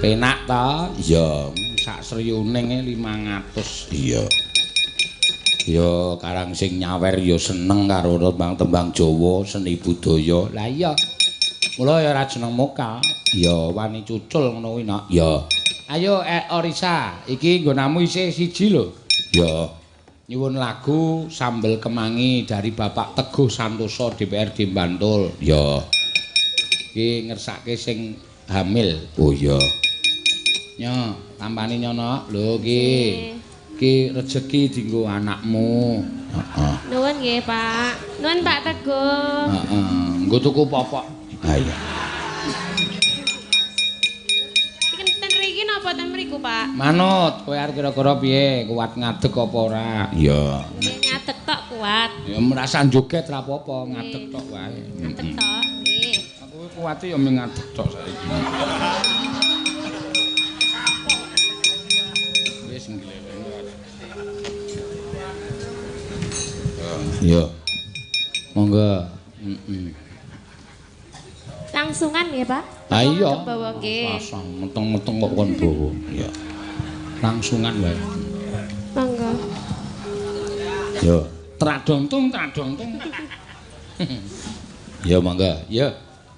Penak ta? Iya, sak sriyuning 500. Iya. Ya karang sing nyawer ya seneng karo tembang-tembang Jawa, seni budaya. Lah iya. Mula ya ora jeneng muka. Ya wani cucul ngono kuwi, Nak. Ya. Ayo Orisa, iki nggonamu isih siji lho. Ya. Nyuwun lagu Sambel Kemangi dari Bapak Teguh Santoso DPRD Bantul. Ya. Iki ngersake sing hamil. Oh iya. Nyo, tampani nyono. Lho iki. Iki rejeki dienggo anakmu. Heeh. Nuwun nggih, Pak. Nuwun Pak Teguh. Heeh. Nggo tuku popok. Ha iya. Iki ten mriki napa ten mriku, Pak? Manut, kowe arep kira-kira piye? Kuat ngadeg apa ora? Iya. Ngadeg tok kuat. Ya merasa joget ra apa-apa, ngadeg tok wae. Ngadeg tok, nggih. Aku kuwate ya mung ngadeg tok saiki. Wis ngleleng. Iya. Monggo. Heeh. Langsungan nggih, Pak? Ha iya. Bawa nggih. Pasang meteng-meteng kok kon bawa. Iya. Langsungan wae. Monggo. Yo, tradongtung tradongtung. Ya monggo. Ya.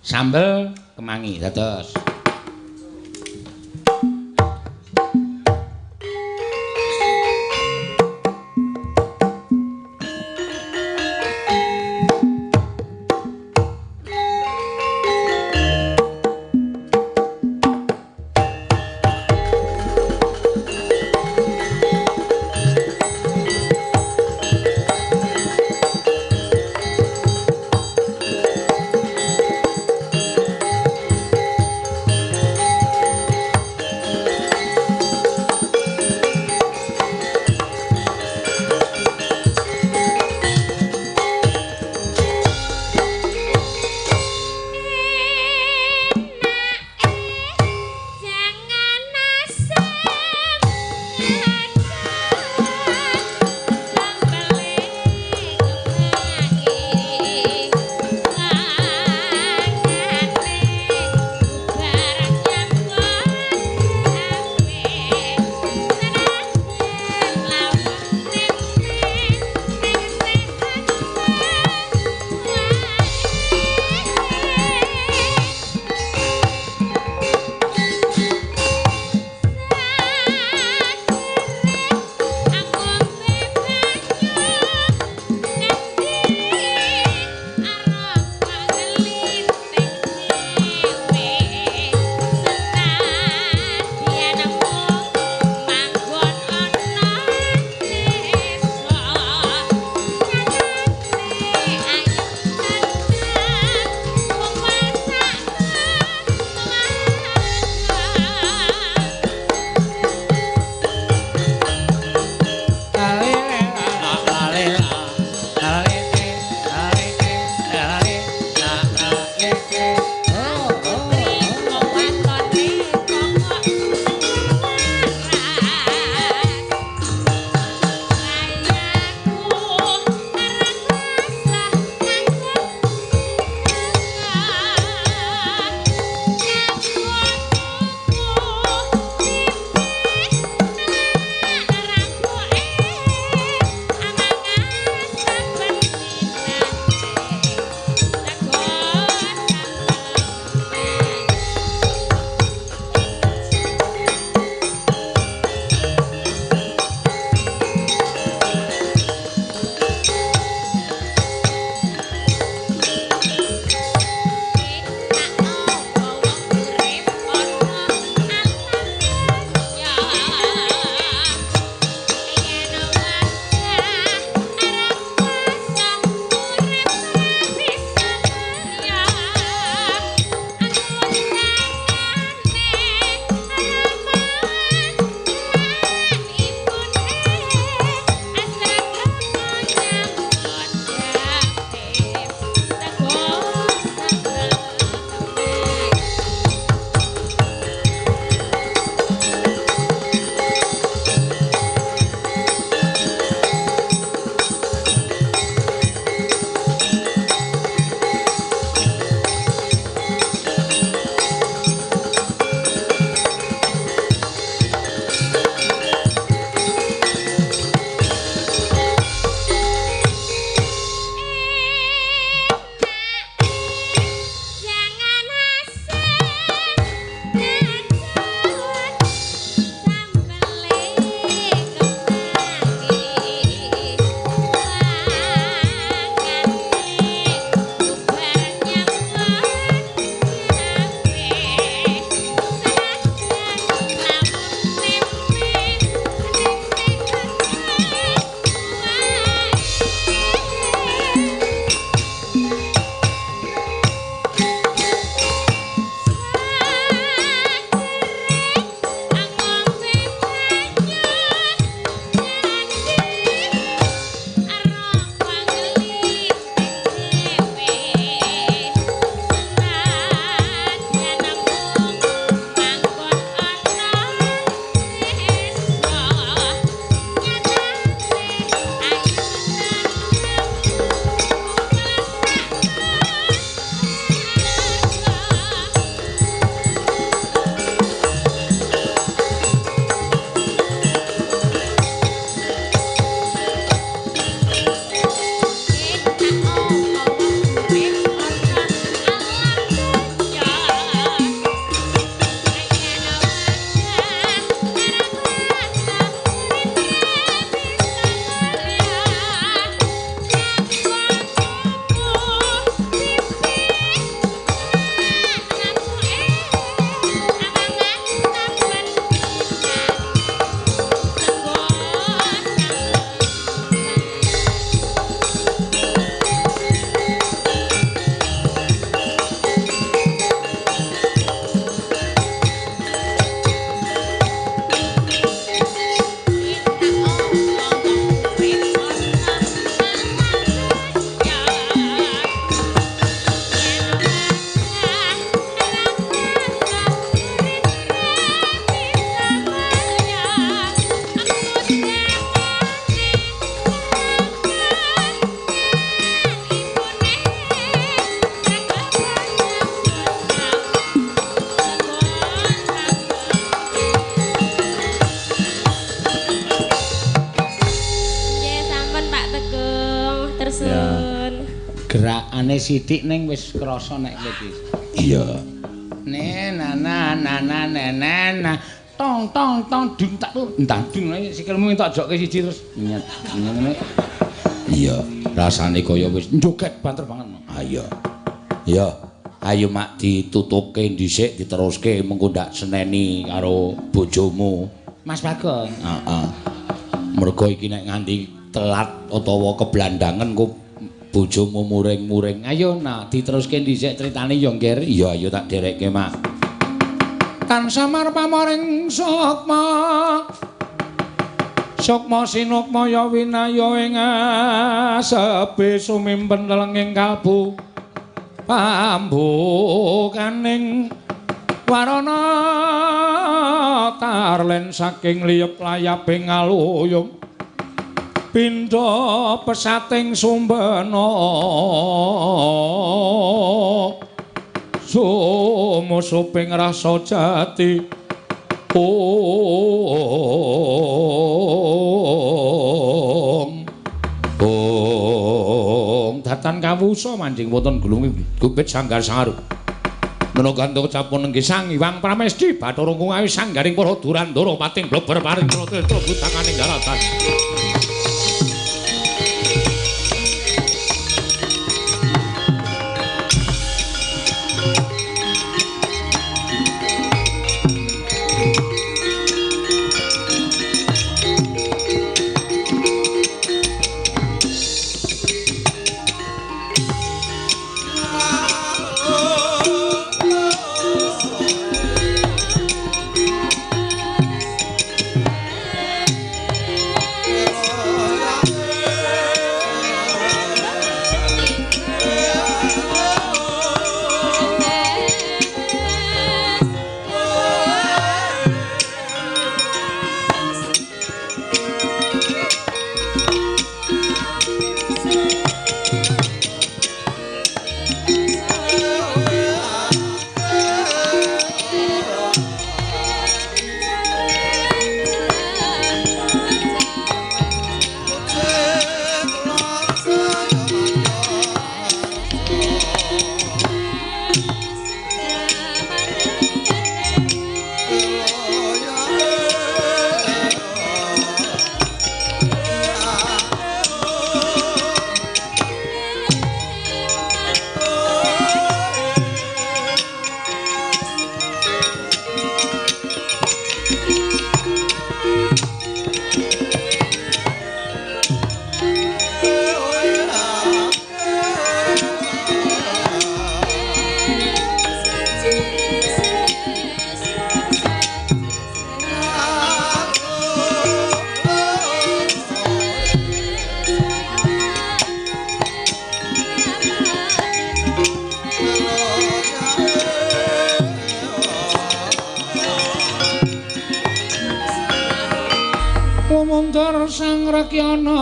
Sambel kemangi dados. Gerakane sithik ning wis krasa nek kowe iki. Iya. Ne na na na na na na na tong tong tong dung tak tur entah dung sikilmu entok jokke siji terus nyet ngene. Iya, rasane kaya wis njoget banter banget. Ah iya. Iya, ayo mak ditutupke dhisik diteruske mengko ndak seneni karo bojomu. Mas Bagong. Heeh. Mergo iki nek nganti telat utawa keblandangen kok bojomu muring-muring. Ayo nah diteruske dhisik critane ya, Ngger. Iya, ayo tak derekke, Mak. Tan samar pamoring sukma. Sukma sinukma ya winaya ing asepe sumimpen lenging kalbu. Pambukaning warana tarlen saking liyep layaping aluyung. Pindha pesating sumbena sumusuping rasa jati. Ong ong datan kawusa manjing wonten gulung gupit sanggar sangaru menawa capun nenggih Sang Hyang Pramesti Bathara Kungawi sanggaring para durandara pating bleber paring tratra butanganing daratan. Mundur Sang Rekyana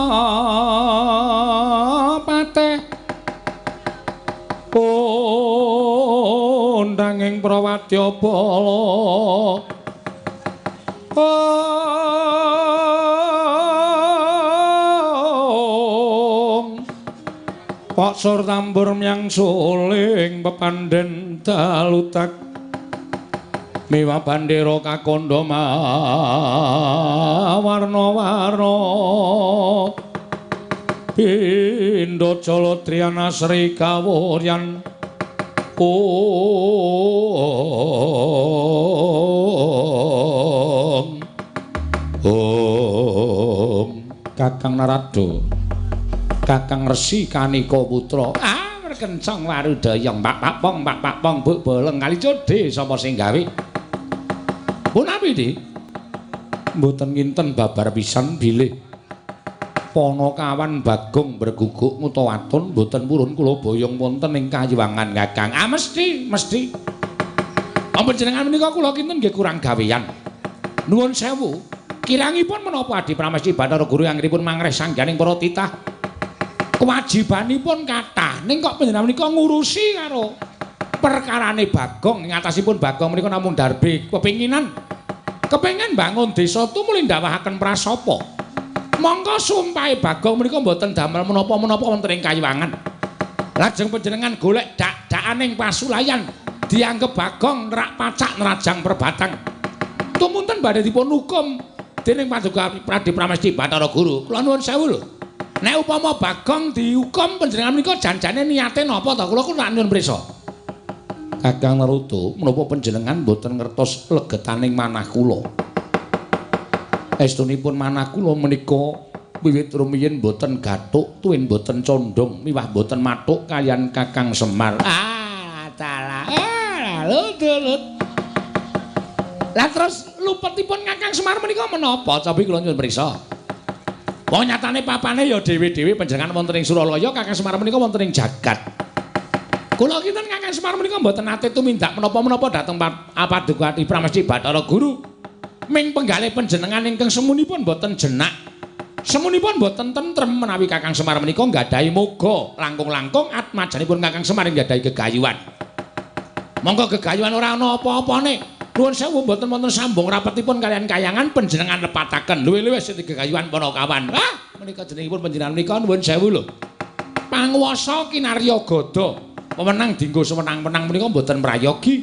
pateh kondanging prawadya bala. Ong Pak sur tambur myang suling pepandhen dalutak miwa bandera kakandha mawarna-warna pindha jala triyana sri kawuryan. Ong Ong Kakang Narada Kakang Resi Kanika Putra. Ah merkencang warudaya pak pak pong pak pak pong buk boleng kali codhe sapa sing gawe. Punapi Dik? Mboten nginten babar pisan bilih Panakawan Bagong berguguk ngutawaton mboten purun kula boyong wonten ing kayiwangan Kakang. Ah mesti mesti. Panjenengan menika kula kinten nggih kurang gawean. Nuwun sewu. Kirangipun menapa Adi Pramesti Bathara Guru anggenipun mangreh sangganing para titah. Kewajibanipun kathah ning kok panjenengan menika ngurusi karo perkarane Bagong. Ing atasipun Bagong menika namung darbe kepinginan kepengin bangun desa tumuli ndawahaken prasapa. Mongko sumpahe Bagong menika mboten damel menapa-menapa wonten ing kayiwangan. Lajeng panjenengan golek dak-dakaning pasulayan dianggep Bagong nerak pacak nerajang perbatang. Tumunten badhe dipun hukum dening Paduka Pradi Pramesti Bathara Guru. Kula nuwun sewu lho. Nek upama Bagong dihukum panjenengan menika janjane niate napa to? Kula ku nak nyuwun prisa. Kakang Narada, menapa panjenengan mboten ngertos legetaning manah kula? Estunipun manah kula menika wiwit rumiyin mboten gathuk, tuwin mboten condong, miwah mboten mathuk kaliyan Kakang Semar. Ah, dalah. Ah, lut. Lah terus lupetipun Kakang Semar menika menapa? Cobi kula nyuwun prisa. Wong nyatane papane ya dhewe-dhewe panjenengan wonten ing Suralaya, Kakang Semar menika wonten ing jagat. Kula kinten Kakang Semar menika mboten nate tumindak menapa-menapa dhateng Paduka Pramesti Bathara Guru. Ming penggalih panjenengan ingkang semunipun mboten jenak. Semunipun mboten tentrem menawi Kakang Semar menika nggadahi moga langkung-langkung atmajanipun Kakang Semar nggadahi gegayuhan. Monggo gegayuhan ora ana apa-apane. Nuwun sewu mboten wonten sambung rapetipun kaliyan kayangan panjenengan lepataken. Luwih-luwih sing gegayuhan Panakawan. Ah, menika jenengipun panjenengan menika nuwun sewu lho. Panguwasa kinarya gada, wewenang dinggo sewenang-wenang menika mboten prayogi.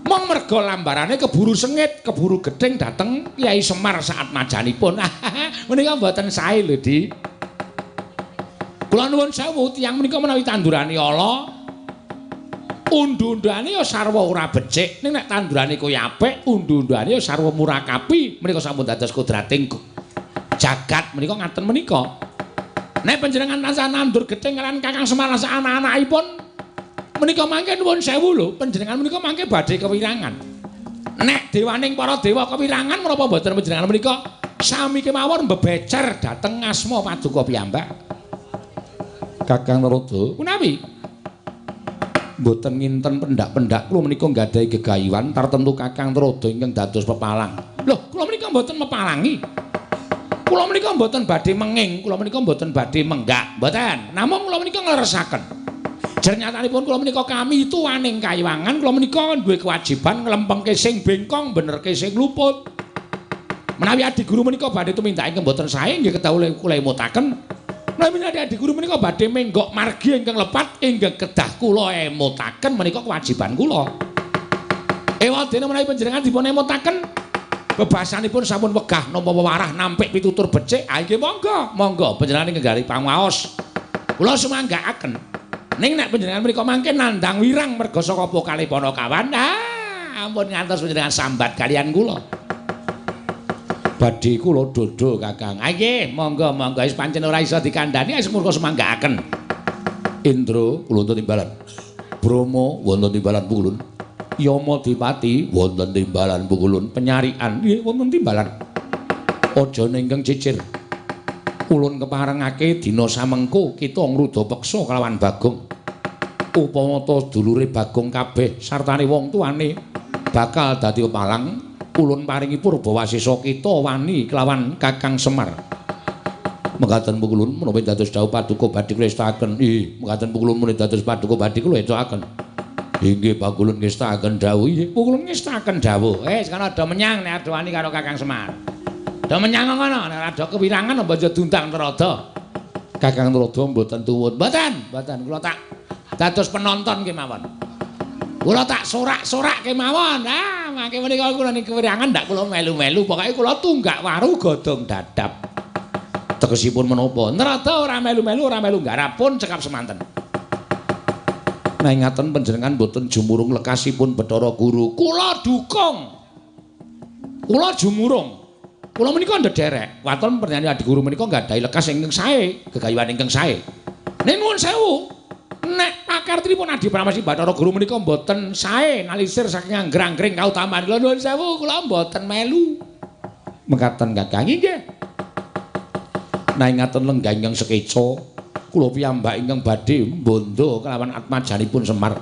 Mong merga lambarane keburu sengit, keburu gething dhateng Kyai Semar saat majanipun. Menika mboten sae lho, Di. Kula nuwun sewu, tiyang menika menawi tandurane ala, undu-unduane ya sarwa ora becik. Ning nek tandurane kaya apik, undu-unduane ya sarwa murakapi. Menika sampun dados kodrating jagat menika ngaten menika. Nek panjenengan tansah nandur gething kaliyan Kakang Semar lan anak-anakipun menika mangke nuwun sewu lho, panjenengan menika mangke badhe kewirangan. Nek dewaning para dewa kewirangan menapa mboten panjenengan menika sami kemawon mbebecer dhateng asma paduka piyambak. Kakang Narada, menawi mboten nginten pendak-pendak kula menika nggadahi gegayuhan tartemtu Kakang Narada ingkang dados pepalang. Lho, kula menika mboten mepalangi. Kula menika mboten badhe menging, kula menika mboten badhe menggak, mboten. Namung kula menika ngleresaken. Jernyatanipun kula menika kami tuwaning kayiwangan, kula menika duwe kewajiban nglempengke sing bengkong, benerke sing luput. Menawi adi guru menika badhe tumindak ingkang mboten sae nggih kedah kula emutaken. Menawi adi guru menika badhe menggok margi ingkang lepat ingkang kedah kula emutaken menika kewajiban kula. Ewadene menawi panjenengan dipun emutaken bebasanipun sampun wegah nampa wewarah nampik pitutur becik, ha nggih monggo, monggo panjenengan ingkang gari pangaos. Kula sumanggaaken. Ning nek panjenengan menika mangke nandhang wirang merga saka pokale Panakawan, ah ampun ngantos panjenengan sambat kaliyan kula. Badhe kula dodo Kakang. Ah nggih, monggo monggo wis pancen ora iso dikandhani wis murka sumanggaaken. Indra kula wonten timbalan. Brahma wonten timbalan pukulun. Yama Dipati wonten timbalan pukulun. Penyarikan nggih wonten timbalan. Aja ingkang cicir. Ulun keparengake dina samengko kita ngruda peksa kelawan Bagong. Upama ta dulure Bagong kabeh sartane wong tuane bakal dadi pepalang, ulun paringi purbawasesa kita wani kelawan Kakang Semar. Mekaten pukulun menawi dados dawuh paduka badhe kula estakaken. Ih, mekaten pukulun menawi dados paduka badhe kula estakaken. Inggih pakulun ngestakaken dawuh. Inggih pukulun ngestakaken dawuh. Wis kono do menyang nek ado wani karo Kakang Semar. Do menyang ngono, nek ada kewirangan apa aja diundang Narada. Kakang Narada mboten tuwun. Mboten, mboten kula tak dados penonton kemawon. Kula tak sorak-sorak kemawon. Ah, mangke menika kula ning kewirangan ndak kula melu-melu, pokoke kula tunggak waru godhong dadap. Tegesipun menapa? Narada ora melu-melu, ora melu nggarap pun cekap semanten. Nek ngaten panjenengan mboten jumurung lekasipun Bathara Guru. Kula dukung. Kula jumurung. Kula menika ndederek. Waton panjenengan adi guru menika nggadahi lekas ingkang sae, gegayuhan ingkang sae. Ning nuwun sewu, nek pakartinipun Adi Pramesti Bathara Guru menika mboten sae nalisir saking anggrang-anggring kautaman. Kula nuwun sewu, kula mboten melu. Mekaten Kakang nggih. Nek ngaten lenggah ingkang sekeca, kula piyambak ingkang badhe mbondo kelawan atmajanipun Semar.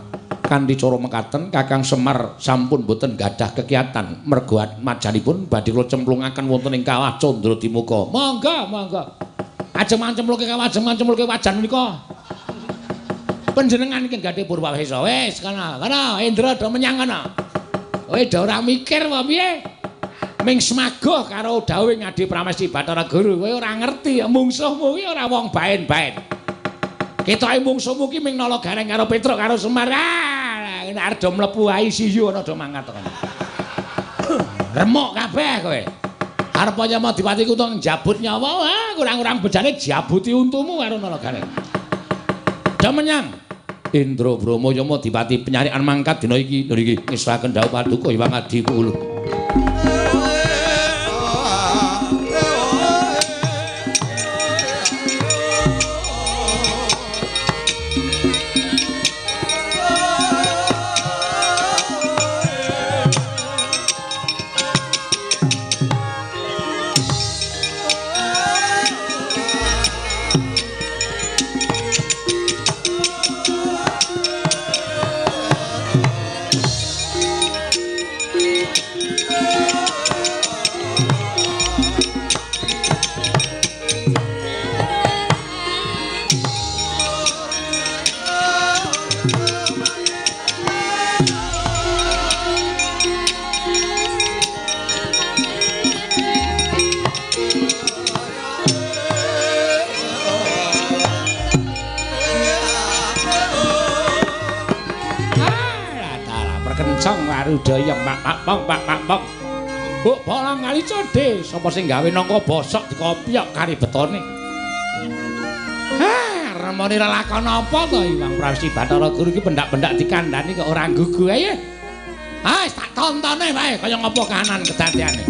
Kanthi cara mekaten Kakang Semar sampun boten gadah kekiatan merga atmajanipun badhe kula cemplungaken wonten ing kawah Candra Dimuka. Monggo, monggo. Ajeng mancemplungke kawah, ajeng mancemplungke wajan menika. Panjenengan ingkang gadhah purwawesa. Wis kono, kono Indra do menyang kono. Kowe do ora mikir apa piye? Ming semagoh karo dawuhe Adi Pramesti Bathara Guru. Kowe ora ngerti mungsuhmu kuwi ora wong baen-baen. Ketoke mungsuhmu ki ming Nala Gareng karo Petruk karo Semar. Ah, nek arep do mlebu ICU ana do mangkat tekan. Remuk kabeh kowe. Arep Yamadipati kutung njabut nyawa, ah kurang-kurang bejane jabuti untumu karo Nala Gareng. Do menyang Indra Brama Yamadipati penyarikan mangkat dina iki. Lho iki ngesaken dawuh paduka Hyang Adi Pulo. Warudaya mak mak pong mak mak pong. Mbok bolang kali codhe, sapa sing gawe nangka bosok dikopyok kari betone. Ha, remone lelakon apa to Hyang Prawesti Bathara Guru iki pendak-pendak dikandhani kok ora gugu ae. Ah, wis tak tontone wae kaya ngapa kahanan kedadeane.